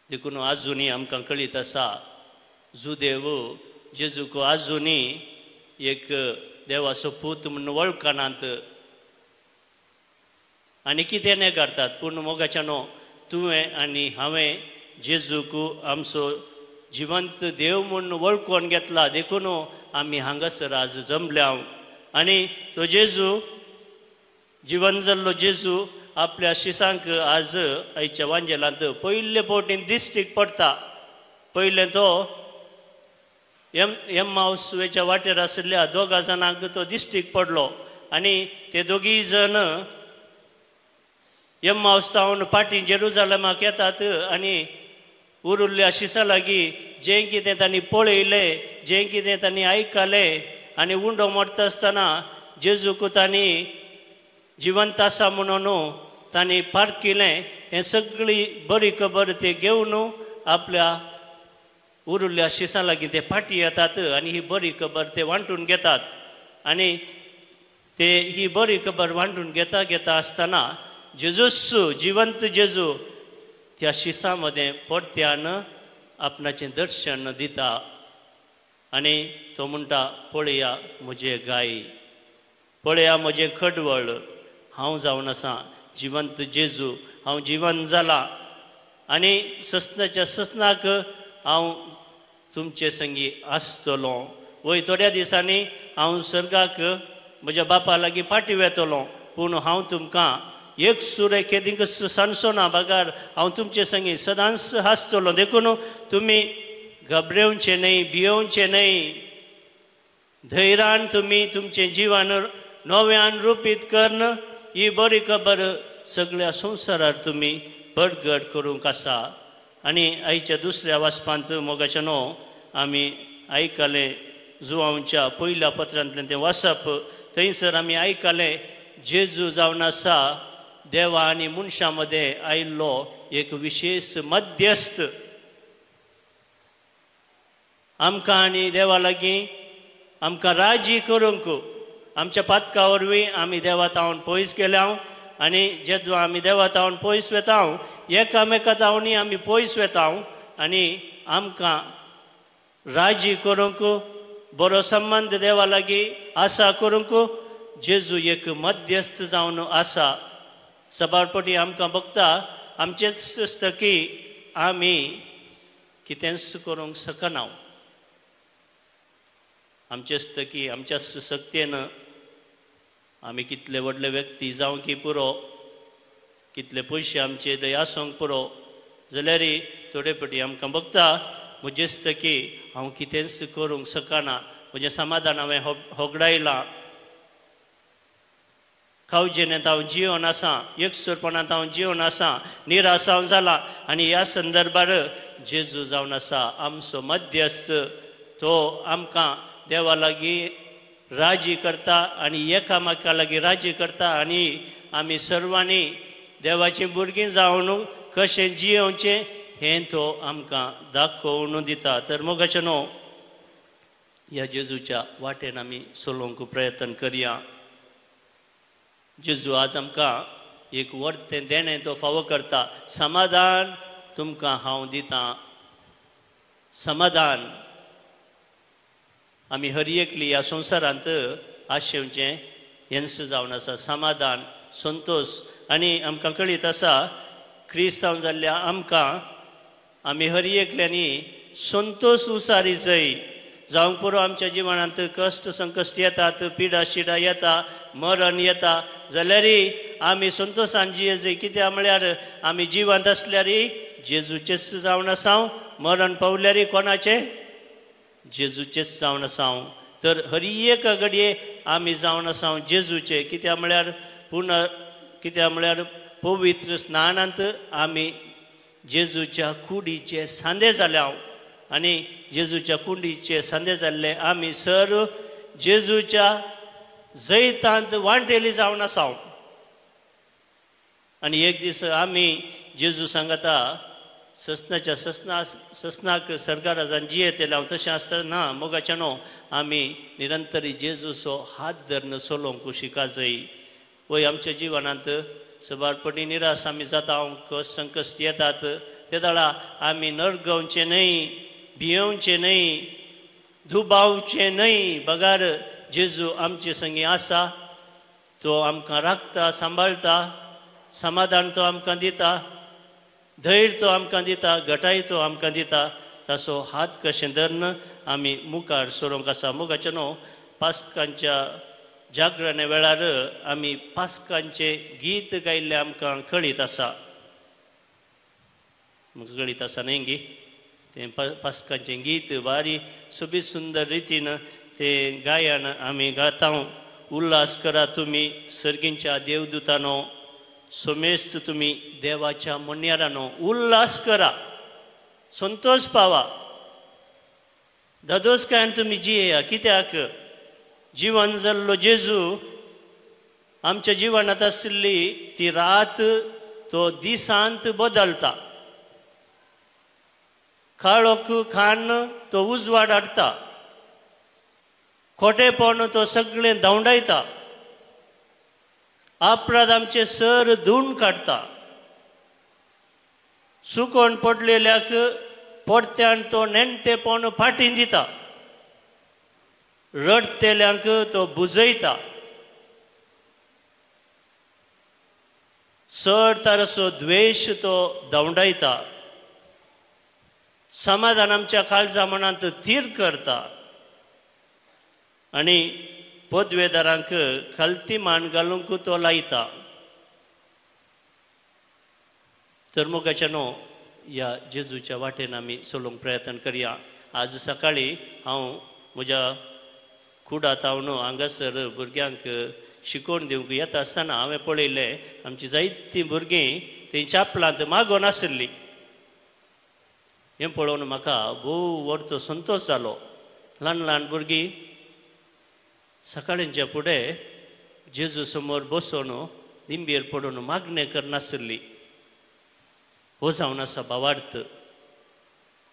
देखून आजुनी आमकां कळीत आसा जुदेव जेजूक आजुनी एक देवाचो पूत म्हूण वळखनात आनी कितें नेगारतात. पूण मोगाच्यानो तुवें आनी हांवें जेजूक आमचो जिवंत देव म्हूण वळखून घेतला, देखून आमी हांगासर आज जमल्या. आनी तो जेजू जिवन जाल्लो जेजू आपल्या शिसांक आज आयच्या वांजेलांत पयले फावटीन दिश्टीक पडटा. पयलें तो एम्माउसवेच्या वाटेर आशिल्ल्या दोगा जाणांक तो दिश्टीक पडलो आनी ते दोगीय जण एम्माउस जावन फाटीं जेरुजलमाक येतात आनी उरिल्ल्या शिसां लागीं जें कितें तांणी पळयलें, जें कितें तांणी आयकलें आनी उंडो मोडटा आसतना जेजूक तांणी जिवंत आसा म्हणून तांणी पारखिलें. हें सगळी बरी खबर ते घेवन आपल्या उरिल्ल्या शिसां लागीं ते फाटीं येतात आनी ही बरी खबर ते वांटून घेतात. आनी ते ही बरी खबर वांटून घेता घेता आसतना जेजूस जिवंत जेजू त्या शिसां मदें परत्यान आपणाचें दर्शन दिता आनी तो म्हणटा पळया म्हजे गाय, पळया म्हजें खडवळ, हांव जावन आसा जिवंत जेजू, हांव जिवन जाला आनी ससनाच्या ससनाक हांव तुमचे संगी आसतलो. वय थोड्या दिसांनी हांव सर्गाक म्हज्या बापा लागीं फाटीं वेतलो, पूण हांव तुमकां एक सुरे केदींक सांडचो ना, बगर हांव तुमचे संगी सदांच आसतलो. देखून तुमी घबरेवचें न्हय, भियोवचें न्हय, धैर्यान तुमी तुमचें जिवन नव्यान रुपीत करून ही बरी खबर सगळ्या संवसारार तुमी बडगड करूंक आसा. आनी आयच्या दुसऱ्या वाचपांत मोगाच्या न्हू आमी आयकलें जुवांच्या पयल्या पत्रांतल्यान तें वाचप, थंयसर आमी आयकलें जेजू जावन आसा देवा आनी मनशां मदें आयिल्लो एक विशेश मध्यस्थ. आमकां आनी देवा लागीं आमकां राजी करूंक आमच्या पातका वरवीं आमी देवा तावन पयस गेल्या आनी जेदो आमी देवा तावन पयस वेता एकामेका तावणी आमी पयस वेता आनी आमकां राजी करूंक बरो संबंद देवा लागीं आसा करूंक जेजू एक मध्यस्थ जावन आसा. सबारपटी आमकां बघता आमचेच स्तकी आमी कितेंच करूंक शकना, आमचे स्तकी आमच्या शक्तेन आमी कितले व्हडले व्यक्ती जावं की पुरो, कितले पयशे आमचे आसूंक पुरो जाल्यार थोडे पटी आमकां बघता म्हजेच की हांव कितेंच करूंक शकना, म्हजें समाधान हांवें होगडायलां, खावजेनेंत हांव जिवन आसा, एकसुरपणांत हांव जिवन आसा, निराश हांव जाला. आनी ह्या संदर्भार जेजू जावन आसा आमचो मध्यस्थ, तो आमकां देवा लागीं राजी करता आनी एकामेका लागीं राजी करता. आनी आमी सर्वांनी देवाचीं भुरगीं जावन कशें जियोवचें हें तो आमकां दाखोवन दिता. तर मोगाचें न्हू ह्या जेजूच्या वाटेन आमी चलोवंक प्रयत्न करया. जेजू आज आमकां एक वर्तें देणें तो फावो करता. समाधान तुमकां हांव दितां, समाधान. आमी हर एकली ह्या संवसारांत आशेवचें हेंच जावन आसा समाधान, संतोश. आनी आमकां कळीत आसा क्रिस्तांव जाल्ल्या आमकां आमी हर एकल्यांनी संतोश उसारी जाय. जावंक पुरो आमच्या जिवनांत कश्ट संकश्ट येतात, पिडा शिडा येता, मरण येता, जाल्यार आमी संतोशान जिये जाय. कित्याक म्हळ्यार आमी जिवंत आसल्यार जेजूचेच जावन आसा, मरण पावल्यार कोणाचें जेजूचेच जावन आसा. तर हर एक घडये आमी जावन आसा जेजूचे. कित्याक म्हळ्यार पुनर कित्याक म्हळ्यार पवित्र स्नानांत आमी जेजूच्या कुडीचे सांदे जाल्या आनी जेजूच्या कुडीचे सांदे जाल्ले आमी सर्व जेजूच्या जैतांत वांटेली जावन आसा. आनी एक दीस आमी जेजू सांगता ससनाच्या ससना ससनाक सरकारान जियेतले हांव तशें आसतना मोगाच्या न्हू आमी निरंतरी जेजूचो हात धरून चलोवंक शिका जाय. वय आमच्या जिवनांत सबारपटी निराश आमी जाता, कश्ट संकश्ट येतात, ते वेळा आमी नरगवचें न्हय, भियोवचें न्हय, दुबावचें न्हय. बगार जेजू आमचे संगी आसा, तो आमकां राखता, सांबाळटा, समाधान तो आमकां दिता, धैर्य तो आमकां दिता, घटाय तो आमकां दिता. ताचो हात कशें धरून आमी मुखार सरूंक आसा. मोगाचें न्हू पास्कांच्या जागरणे वेळार आमी पास्कांचें गीत गायिल्लें आमकां कळीत आसा, म्हाका कळीत आसा न्हय गी तें पास्कांचें गीत बारी सोबीत सुंदर रितीन तें गायन आमी गाता. उल्हास करा तुमी सर्गींच्या देवदूतानो, सोमेस्त तुमी देवाच्या म्हणयारानो, उल्हास करा, संतोश पावा, दादोसकायन तुमी जियेया. कित्याक जिवन जाल्लो जेजू आमच्या जिवनांत आशिल्ली ती रात तो दिसांत बदलता, काळोख खान तो उजवाड हाडटा, खोटेपण तो सगळें धांवडायता, अपराध आमचे सर धुवन काडटा, सुकोण पडलेल्याक पडत्यान तो नेणटेपण फाटीं दिता, रडटेल्यांक तो बुजयता, चड तारसो द्वेश तो धांवडायता, समाधान आमच्या काळजा मनांत थीर करता आनी पदवेदारांक खालती मान घालूंक तो लायता. तर मोगाच्या न्हू ह्या जेजूच्या वाटेन आमी चलोवंक प्रयत्न करया. आज सकाळीं हांव म्हज्या कुडांत हांव न्हू हांगासर भुरग्यांक शिकोवन दिवंक येता आसतना हांवें पळयलें आमची जायतीं भुरगीं थंय चापलांत मागोन आशिल्लीं. हें पळोवन म्हाका भोव व्हडलो संतोश जालो. ल्हान ल्हान भुरगीं सकाळींच्या फुडें जेजू समोर बसोवन दिंबेर पडून मागणें करनाशिल्ली. हो जावन आसा भावार्थ.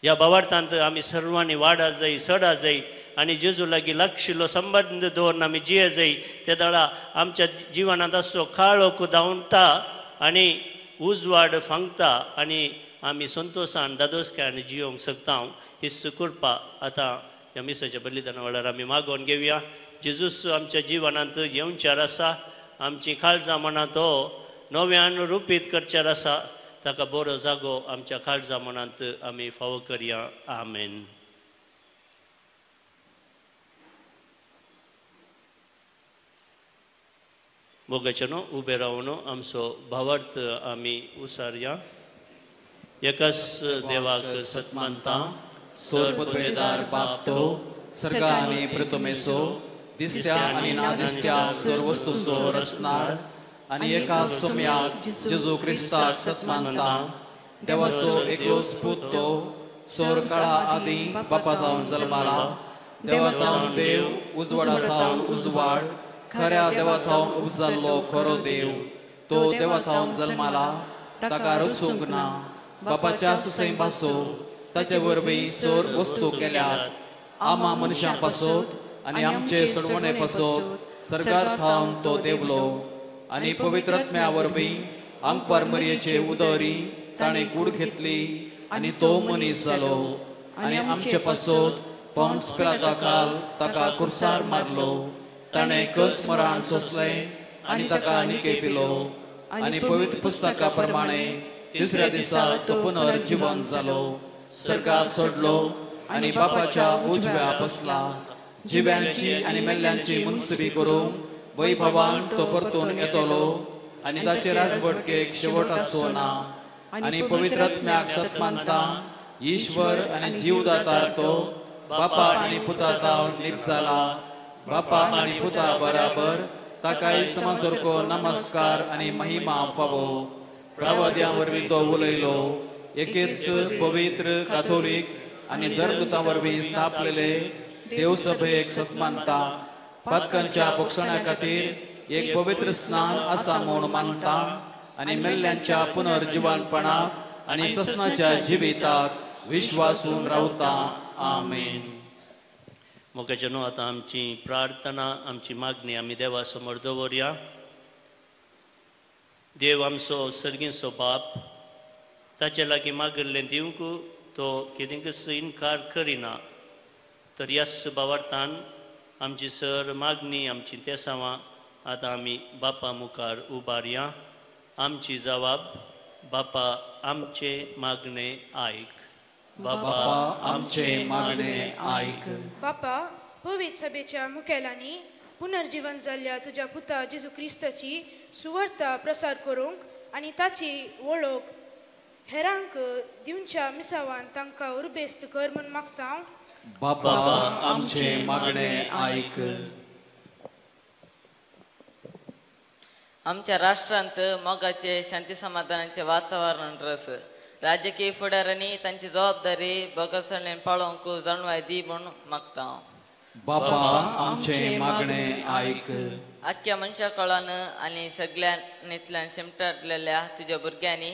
ह्या भावार्थांत आमी सर्वांनी वाडा जाय, सडा जाय आनी जेजू लागीं लागशिल्लो संबंद दवरून आमी जिये जाय. ते वेळा आमच्या जिवनांत आसचो काळोख धांवता आनी उजवाड फांगता आनी आमी संतोशान दादोसकायन जियोंक शकता. ही कृपा आतां ह्या मिसाच्या बलिदाना वेळार आमी मागोवन घेवया. जेजूस आमच्या जिवनांत येवच्यार आसा, आमची काळजां मनां तो नव्यान रुपीत करच्यार आसा. ताका बरो जागो आमच्या काळजा मनांत आमी फावो करया. आमेन. मोगाच्यानो उबे रावन आमचो भावार्थ आमी उसारया. एकाच देवाक सतमानता, सोरपतवेदार बाप तो सर्गा आनी पृथमेसो दिसत्या आनी ना दिसत्या सर्वस्तूचो रचणार आनी एका सोम्याक जेजू क्रिस्ताक सतमानता, देवाचो एकलोच पूत तो सोर काळा आदी बापा थावन जल्माला, देवा थावन देव, उजवाडा थावन उजवाड, खऱ्या देवा थावन उपजाल्लो खरो देव, तो देवा थावन जल्माला, ताका रचूंक ना, बापाच्या सुसय पासो ताचे वरवीं सोर वस्तू केल्यात, आमा मनशां पासत आनी आमचे सोडवणे पासत सर्गार थावन तो देवलो आनी पवित्र आत्म्या वरवीं आंकवार मरयेचे उदरी ताणें कूड घेतली आनी तो मनीस जालो आनी आमचे पासत पॉन्स पिलाता काल ताका कुर्सार मारलो, ताणें कस मरण सोंसलें आनी ताका निके पिलो आनी पवित्र पुस्तका प्रमाणे तिसऱ्या दिसा तो पुनर्जिवन जालो, सर्गार सोडलो आनी बापाच्या उजव्या बसला, जिव्यांची आनी मेल्ल्यांची मुनसुबी करूंक वैभवान तो परतून येतलो आनी ताचे राजवटकेक शेवट आसचो ना. आनी पवित्र आत्म्याक सत्मानता, ईश्वर आनी जीवदातार तो बापा आनी पुता थावन निपजाला, बापा आनी पुता बराबर ताकाय समासारको नमस्कार आनी महिमा फावो. प्रवाद्यां वरवीं तो उलयलो, एकेच पवित्र काथोलीक आनी धर्मदूतां वरवीं स्थापलेले देवसभेक सत्मानता, पातकांच्या बोगसण्या खातीर एक पवित्र स्नान आसा म्हूण मानता आनी मेल्ल्यांच्या पुनर्जिवनपणाक आनी ससनाच्या जिविताक विश्वासून रावता. आमेन. मोगाच्यानो आतां आमची प्रार्थना, आमची मागणी आमी देवा समोर दवरया. देव आमचो सर्गीचो बाप, ताचे लागीं मागिल्लें दिवंक तो कितेंकच इनकार करिना. तर ह्याच भावार्थान आमची सर मागणी, आमची तेसांवां आतां आमी बापा मुखार उबारया. आमची जवाब, बापा आमचे मागणे आयक, बापा आमचे मागणे आयक. बापा, पवित्र सभेच्या मुखेलांनी पुनर्जीवन जाल्ल्या तुज्या पुता जेजू क्रिस्ताची सुवार्ता प्रसार करूंक आनी ताची वळख हेरांक दिवच्या मिसावान तांकां उर्बेस्त कर म्हूण मागता. बापा आमचे मागणे आयक. आमच्या राष्ट्रांत मोगाचे शांती समाधानाचे वातावरण रस राजकीय फुडाऱ्यांनी तांची जबाबदारी बगसणेन पाळोवंक जाणवाय दी म्हूण मागता. बापा आमचे मागणे आयक. आख्या मनशा कळान आनी सगळ्यांतल्यान शिमटाटलेल्या तुज्या भुरग्यांनी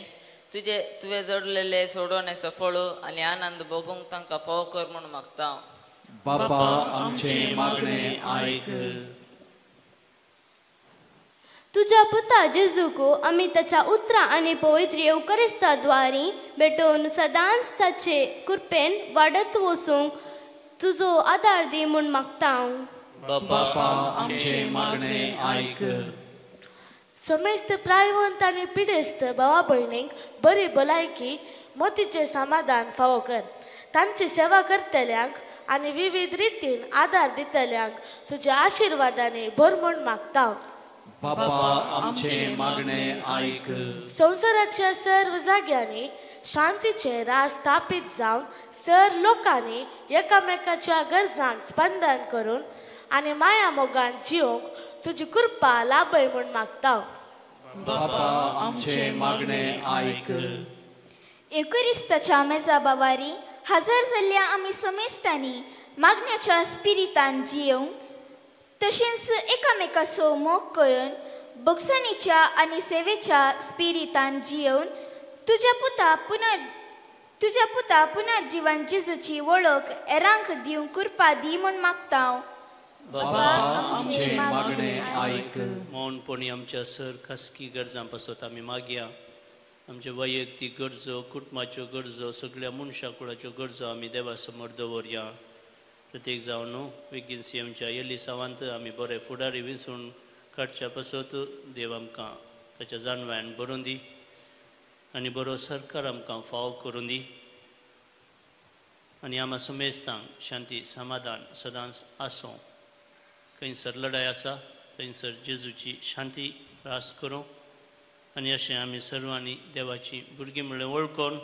तुजे तुवें जोडलेले सोडवण्याचो फळ आनी आनंद भोगूंक तांकां फावो कर म्हूण मागता. बापा आमचे मागणे आयक. तुज्या पुता जेजूक आमी ताच्या उतरां आनी पवित्र येवकरिस्ता द्वारी भेटोवन सदांच ताचे कृपेन वाडत वचूंक तुजो आदार दी म्हूण मागता. बापा आमचे मागणे आयक. समेस्त प्रायवंत आनी पिडेस्त भावा भयणींक बरी भलायकी, मोतीचें समाधान फावो कर. तांची सेवा करतल्यांक आनी विविध रितीन आदार दितल्यांक तुज्या आशिर्वादांनी भर म्हूण मागता. बापा आमचे मागणे आयक. संवसाराच्या सर्व जाग्यांनी शांतीचे राज स्थापीत जावन सर लोकांनी एकामेकाच्या गरजांक स्पंदन करून आनी माया मोगान जिवंक तुजी कृपा लाभय म्हूण मागता. बापा आमचे मागणे आयक. येकुरिस्ताच्या मेजा बावारी हजर जाल्ल्या आमी समेस्तांनी मागण्याच्या स्पिरितान जियोवंक तशेंच एकामेकाचो मोग करून बोगसणीच्या आनी सेवेच्या स्पिरितान जियोवन तुज्या पुता पुनर्जीवन जेजूची वळख एरांक दिवंक कृपा दी म्हूण मागता. बाबा आमचे मागणे आयक. मौनपणी आमच्या सर खासगी गरजां पासत आमी मागया. आमचे वैयक्तीक गरजो, कुटुंबाच्यो गरजो, सगळ्या मनशा कुळाच्यो गरजो आमी देवा समोर दवरया. प्रत्येक जावन न्हू बेगीन सी एमच्या येलिसांवांत आमी बरे फुडारी विंचून काडच्या पासत देव आमकां ताच्या जाणवायन बरोवन दी आनी बरो सरकार आमकां फावो करून दी आनी आमा समेस्तांक शांती समाधान सदांच आसूं. खंयसर लढाय आसा थंयसर जेजूची शांती रास करूं आनी अशें आमी सर्वांनी देवाची भुरगीं म्हणलें वळखून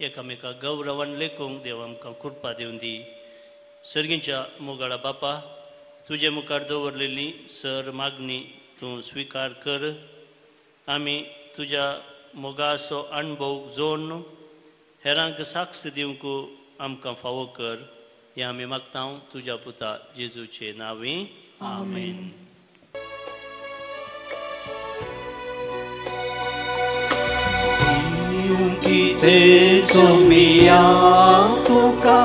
एकामेका गौरवान लेखूंक देव आमकां कृपा दिवन दी. सर्गींच्या मोगाळा बापा, तुजे मुखार दवरलेली सर मागणी तूं स्विकार कर. आमी तुज्या मोगाचो अणभव जोडून हेरांक साक्ष दिवंक आमकां फावो कर. हें आमी मागता तुज्या पुता जेजूचे नांवी, आमेन. कितें सोमिया तुका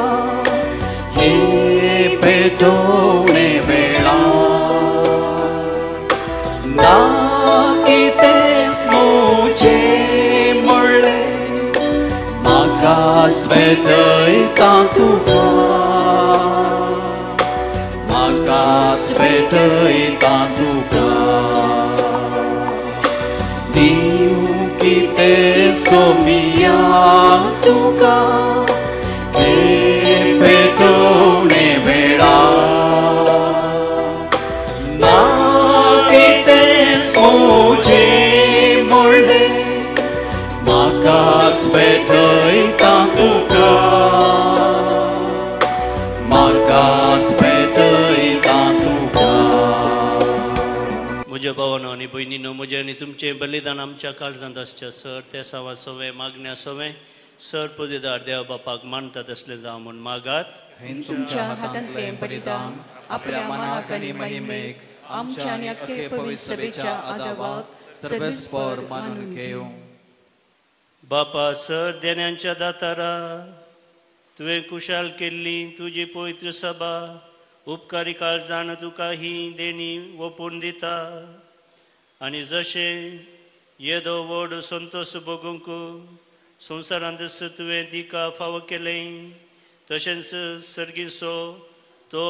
हे पेटोवणे वेळा ना कितेंच म्हजें म्हणलें म्हाकाच भेटयता तुका, म्हाकाच भेटयता तुका. दिवं कितें सोमिया तुका हे पेटोवणे वेळा ना कितेंच म्हजें म्हणलें म्हाकाच भेटयता तुका, म्हाकाच भेटयता तुका. म्हज्या भावानो आनी भयणीनो, म्हजें आनी तुमचें बलिदान आमच्या काळजांत आसचें सर ते सावा सवे मागण्या सवे सर पुजेदार देव बापाक मानता तसलें जावं म्हूण मागात. तुमच्या हातांतलें बलिदान आपल्या मनाक आनी महिमेक आमच्या आनी अख्खे पवित्र सभेच्या आदावाक सर्वेस्पर मानून घेवं. बापा सर देण्यांच्या दातारा, तुवें कुशाल केल्ली तुजी पवित्र सभा उपकारी काळजान तुका ही देणी ओपून दिता आनी जशें येदो व्हड संतोश भोगूंक संवसारांत तुवें तिका फावो केलें तशेंच सर्गीचो तो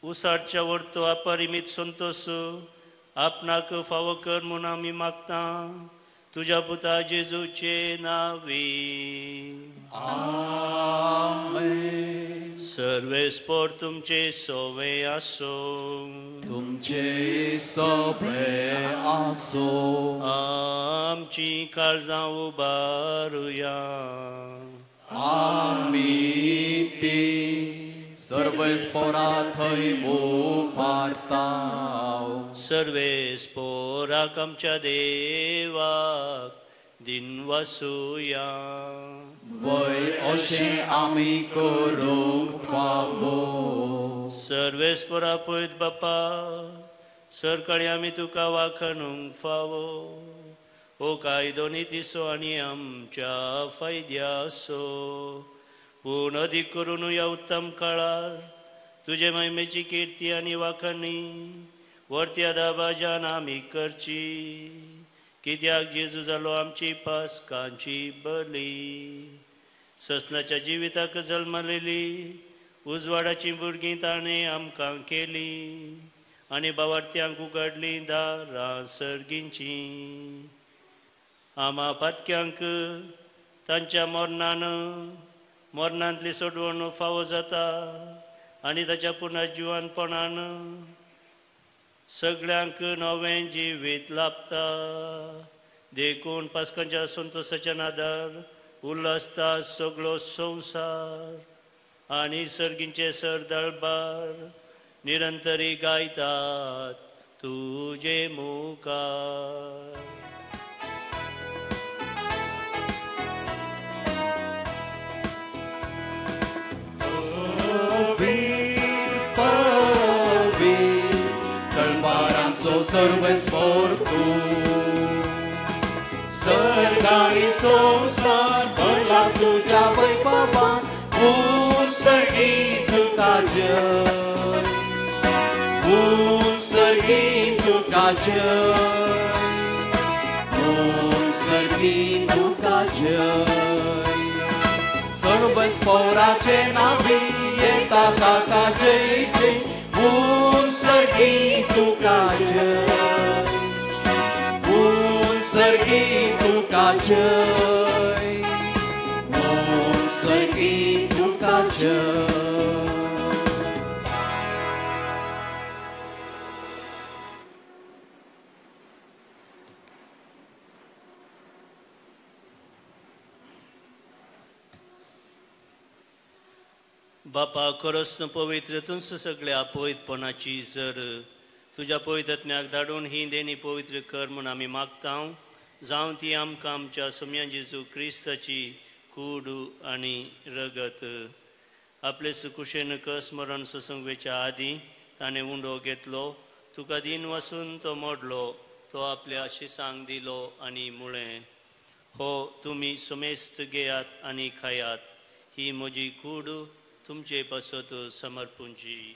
उसारच्या व्हरतो अपरिमीत संतोश आपणाक फावो कर म्हूण आमी मागता तुज्या पुता जेजूचे नांवी, आमेन. सर्वेस्पर तुमचे सोवे आसो, तुमचे सोवे आसो. आमची काळजां उबारुया, आमी ती सर्वेस्परा थंय उबारता. सर्वेस्पराक आमच्या देवाक दिनवासुया. वय अशें आमी करूंक फावो. सर्वेस्परा पयत बापा, सरकाळी आमी तुका वाखणूंक फावो. हो कायदो नितीचो आनी आमच्या फायद्याचो, पूण अदीक करून ह्या उत्तम काळार तुजे महिमेची किर्ती आनी वाखणी वरत्या दाबाजान आमी करची. कित्याक जेजू जालो आमची पासकांची बली, ससनाच्या जिविताक जल्मलेली उजवाडाची भुरगीं ताणें आमकां केली आनी बावार्थ्यांक उगडलीं दारां सर्गींची. आमा पातक्यांक तांच्या मरणान मरणांतली सोडवण फावो जाता आनी ताच्या पुनर्जिवनपणान सगळ्यांक नवें जिवीत लाभता. देखून पास्कांच्या संतोशाच्या नादार उल्हासता सगळो संवसार आनी सर्गींचे सरदळबार निरंतरी गायतात तुजे मुखार. सर्वेस्पर तूं सर्गानी संवसार भरला तुज्या वैभवान, उत्सर्गी तुका जय, उत्सर्गी तुका जय, उत्सर्गी तुका जय. सर्वेस्पराचे नांवी येता ताका जय जय, उत्सर्गी तुका जय, उत्सर्गी तुका जय, उत्सर्गी तुका जय. बापा खरोच तूं पवित्र, तूंच सगळ्या पवित्रपणाची जर तुज्या पवित्रत्म्याक धाडून ही देणी पवित्र कर म्हूण आमी मागता. जावं ती आमकां आमच्या सोम्या जेजू क्रिस्ताची कूड आनी रगत. आपले सुकुशेन कस मरण सोसूंक वेच्या आदीं ताणें उंडो घेतलो, तुका दीन वसून तो मोडलो, तो आपल्या शिसांक दिलो आनी मुळें, हो तुमी समेस्त घेयात आनी खायात, ही म्हजी कूड तुमचे पासत समर्पूंची.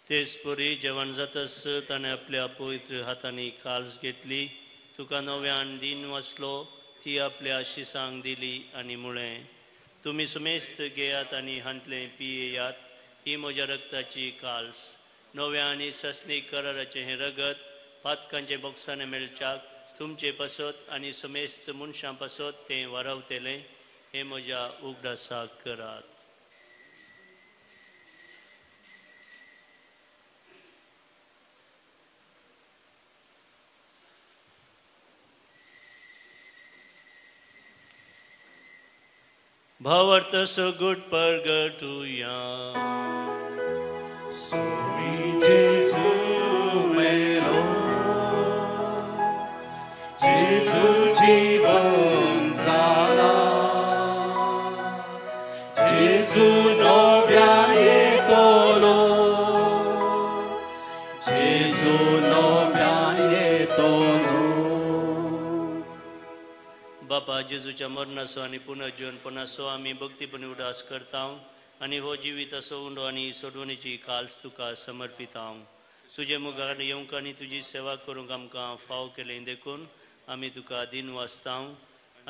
तेच परी जेवण जातस ताणें आपल्या पवित्र हातांनी काल्स घेतली, तुका नव्यान दीन वाचलो, ती आपल्या शिसांक दिली आनी मुळें, तुमी सुमेस्त घेयात आनी हांतलें पियेयात, ही म्हज्या रक्ताची काल्स, नव्या आनी सस्नीक कराराचें हें रगत पातकांचे बोक्साने मेळच्याक तुमचे पासत आनी समेस्त मनशां पासत तें वारावतलें, हें म्हज्या उगडासाक करात. भावार्थ सगुट परगटुया. स्वामी जेजू मेलो, जेजू जीवन जाला, जेजू नव्यान येतलो, जेजू नव्यान येतलो. बापा जेजूच्या मरणाचो आनी पुनर्जीवनपणाचो आमी भक्तीपणी उदास करता आनी हो जिविताचो उंडो आनी सोडवणीची काल्स तुका समर्पिता. तुजे मुखार येवंक आनी तुजी सेवा करूंक आमकां फाव केलें देखून आमी तुका दीन वाचता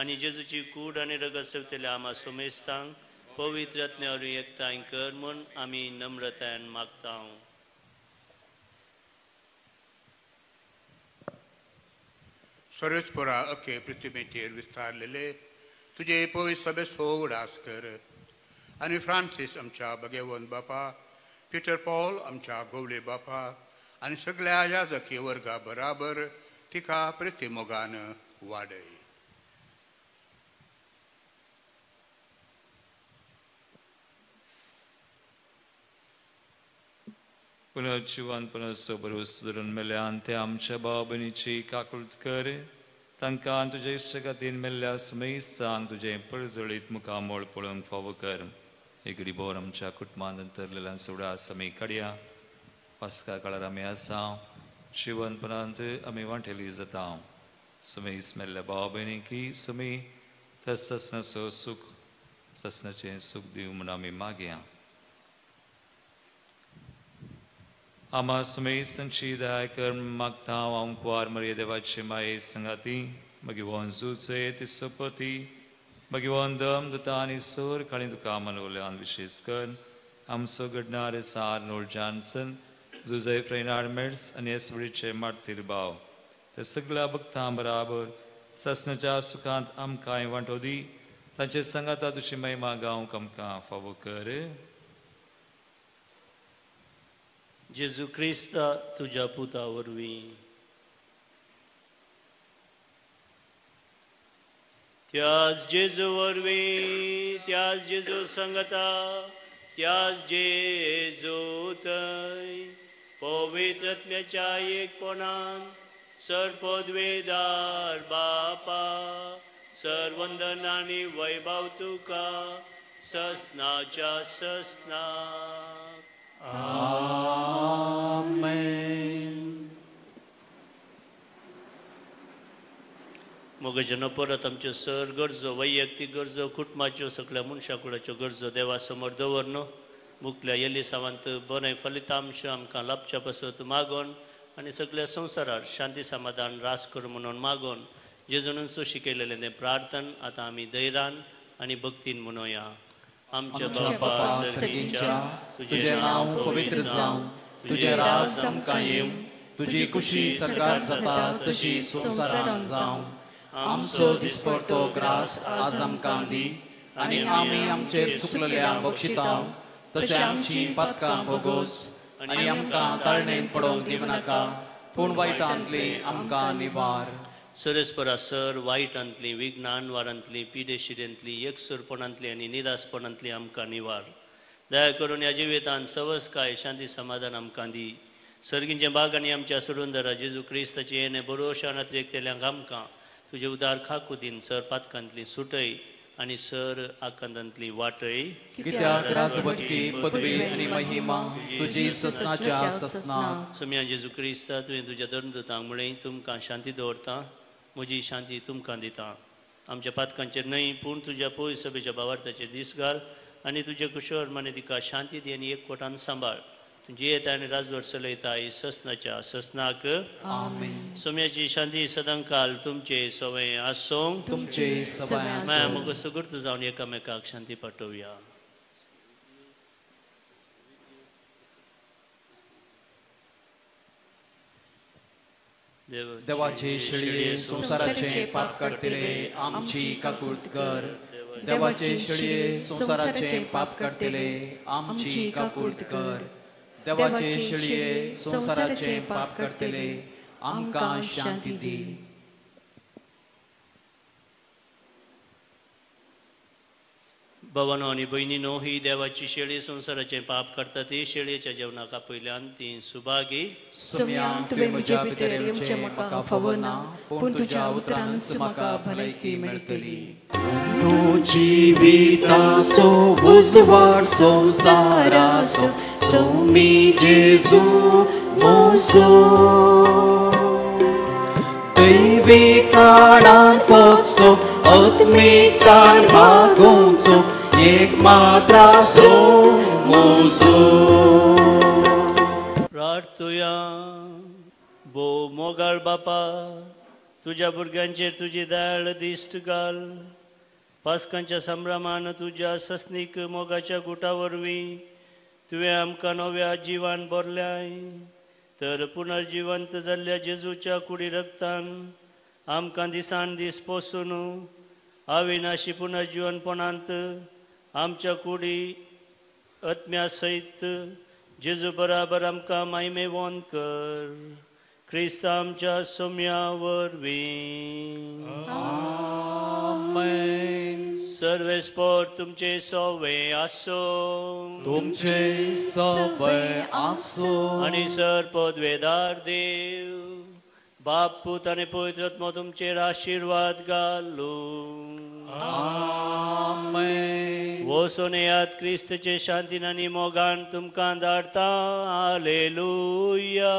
आनी जेजूची कूड आनी रगत सेवतल्या आमा सोमेस्तांक पवित्र आत्म्या वरवीं एकठांय कर म्हूण आमी नम्रतायेन मागता. सर्वेस्परा अखे पृथ्वीचेर विस्तारलेले तुजे पवित्र सभेचो उगडास कर आनी फ्रांसीस आमच्या भगेवन बापा, पिटर पॉल आमच्या गोवले बापा आनी सगळ्या याजकी वर्गा बराबर तिका प्रितीमोगान वाडय. पुनर्जिवन पुनर्सबरूस धरून मेल्यान ते आमच्या भाव भयणीची काकूळट कर, तांकां तुजे इश्टगातीन मेल्ल्या सुमेस्तांक तुजें परजळीत मुखामळ पळोवंक फावो कर. एक रिबोर आमच्या कुटुंबांत अंतरलेल्यान सोडास आमी काडया. पास्का काळार आमी आसा, जिवनपणांत आमी वांटेली जाता. सुमेस मेल्ल्या भाव भयणीकी सुमी त्या ससनाचो सूख ससनाचें सूख दिवं म्हूण आमी मागया. आमा सुमेसांची दया कर मागता. हांव कुवार मरिये देवाचे माये संगाती भगवान जुचे ती सोपती भगवान दम दुता आनी सोर खाणी तुका मनवल्यान विशेश कर आमचो घडणार सार नोल जॉन्सन, जुजय फ्रेनार्ड मेड्स आनी एसवडीचे मार्तीर भाव त्या सगळ्या भक्तां बराबर सासणाच्या सुखांत आमकांय वांटो दी. तांचे संगाता तुजी महिमा गावंक आमकां फावो कर. जेजू क्रिस्ता तुज्या पुता वरवीं. त्याच जेजू वरवीं, त्याच जेजू संगता, त्याच जेजू थंय पवित्र आत्म्याच्या एकपणान सर्वपदवेदार बापा सर्वंदन आनी वैभव तुका ससनाच्या ससनाक. आमेन. मोगाच्या परत आमच्यो सर गरजो, वैयक्तीक गरजो, कुटुंबाच्यो सगळ्या मनशा कुळाच्यो गरजो देवा समोर दवर. मुखल्या येलिसांवांत बरें फलितांश आमकां लाभच्या पासत मागोन आनी सगळ्या संवसारार शांती समाधान रास कर म्हणून मागोन जेजून शिकयलेलें तें प्रार्थन आतां आमी धैर्यान आनी भक्तीन म्हणोया. आमच्या बापा सर्गीच्या, तुजें नांव पवित्र जावं, तुजें राज आमकां येवं, तुजी कुशी सरकार जाता तशी संवसारांत जावं. आमचो दिसपडतो ग्रास आज आमकां दी आनी आमी आमचेर चुकलेल्या बक्षितांव तशें आमची पातकां भोगोस आनी आमकां ताळणेन पडोवंक दिवं नाका, पूण वायटांतली आमकां निवार. सरस्परा सर वायटांतली, विघ्नानवारांतली, पिडेशिरेंतली, एकसुरपणांतली आनी निरासपणांतली आमकां निवार. दया करून ह्या जिवितान सवसकाय शांती समाधान आमकां दी. सर्गींचे बाग आनी आमच्या सुरुंदरा जेजू क्रिस्ताची येणे बरोशान अतिरेकतेल्यांक आमकां तुजे उदार खाकू दीन. सर पातकांतली सुटय आनी सर आकांतांतली वाटय. कित्याक राजवटकी पदवी आनी महिमा तुजी ससनाच्या ससनाक. सोम्या जेजू क्रिस्ता, तुवें तुज्या धर्मदूतांक म्हळें, तुमकां शांती दवरता, म्हजी शांती तुमकां दिता. आमच्या पातकांचेर न्हय पूण तुज्या पयस सभेच्या भावार्थाचेर दीस घाल आनी तुजे कुशोर माने तिका शांती दी आनी एक कोटान सांबाळ. तुजी येता आनी राजवट चलयता ससनाच्या ससनाक. आमेन. सोम्याची शांती सदांकाल तुमचे सवय आसूं. तुमचे सवय आसूं. माया मोग सुगूर्त जावन एकामेकाक शांती पाठोवया. देवाचे शेळये संवसाराचे पाप काडटले आमची काकूर्त कर. देवाचे शेळये संवसाराचे पाप काडटले आमची काकूर्त कर. देवाचे शेळये संवसाराचे पाप काडटले आमकां शांती दी. भावानो आनी भयणीनो, ही देवाची शेळी संवसाराचें पाप काडटा ती शेळयेच्या जेवणाक आपयल्यान ती सुभागी. सोम्या, तुवें म्हज्या भितर येवचें म्हाका फावना, पूण तुज्या उतरानच म्हाका भलायकी मेळटली. तूं जिविताचो उजवाड संवसाराचो, सोमी जेजू म्हजो. दैवी काळान पक्षो आत्मिकतान भागोवचो, एक मात्रासो म्हजो. प्रार्थुया. भोव मोगाळ बापा, तुज्या भुरग्यांचेर तुजी दयाळ दिश्ट घाल. पास्कांच्या संभ्रमान तुज्या सस्नीक मोगाच्या गुटा वरवीं तुवें आमकां नव्या जिवान भरल्याय. तर पुनर्जिवंत जाल्ल्या जेजूच्या कुडी रक्तान आमकां दिसान दीस पोसून अविनाशी पुनर्जिवनपणांत आमच्या कुडी आत्म्या सयत जेजू बराबर आमकां मायमेवंत कर. क्रिस्त आमच्या सोम्या वरवीं. आमेन. सर्वेस्पोर तुमचे सवे आसूं. तुमचे सवे आसूं. आनी सर पदवेदार देव बाप पूत आनी पवित्र आत्मो तुमचेर आशिर्वाद घालूं. आमेन. वचून येयात क्रिस्तचे शांतीन आनी मोगान तुमकां धाडटा. आलेलुया,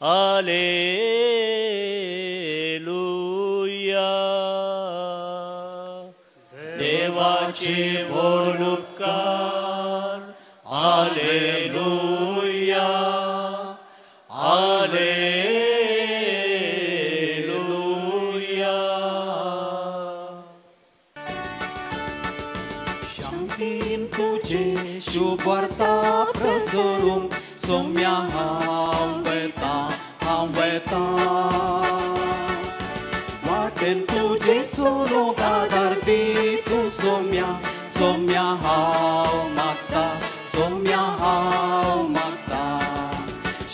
आलेलुया. देवाचे व्हड उपकार. आलेलुया, आलेलुया. शांतीन तुजे शुभवार्ता प्रसरूंक सोम्या हांव वेता, हांव वेता. वाटेन तुजे चलूंक आदार दी तूं सोम्या, सोम्या हांव मागता, सोम्या हांव मागता.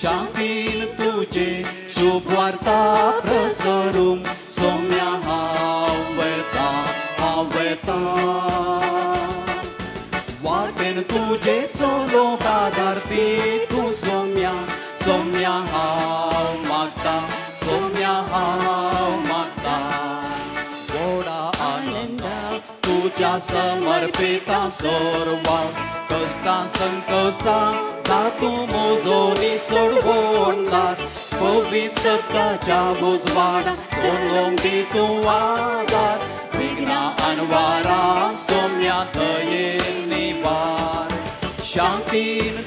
शांतीन तुजे शुभवार्ता प्रसरूंक सोम्या हांव वेता, हांव वेता. वाटेन तुजे चलूंक आदार दी तूं सोम्या, सोम्या हांव मागता, सोम्या हांव मागता. व्हडा आनंदा तुज्या समर्पिता सर्वां कश्टां संकश्टां जातूं म्हजो निसोडवणदार. पवित्र सत्याच्या उजवाडा चलोवंक दी तूं आदार. विघ्नां अनवारा सोम्या दयेन निवार. शांतीन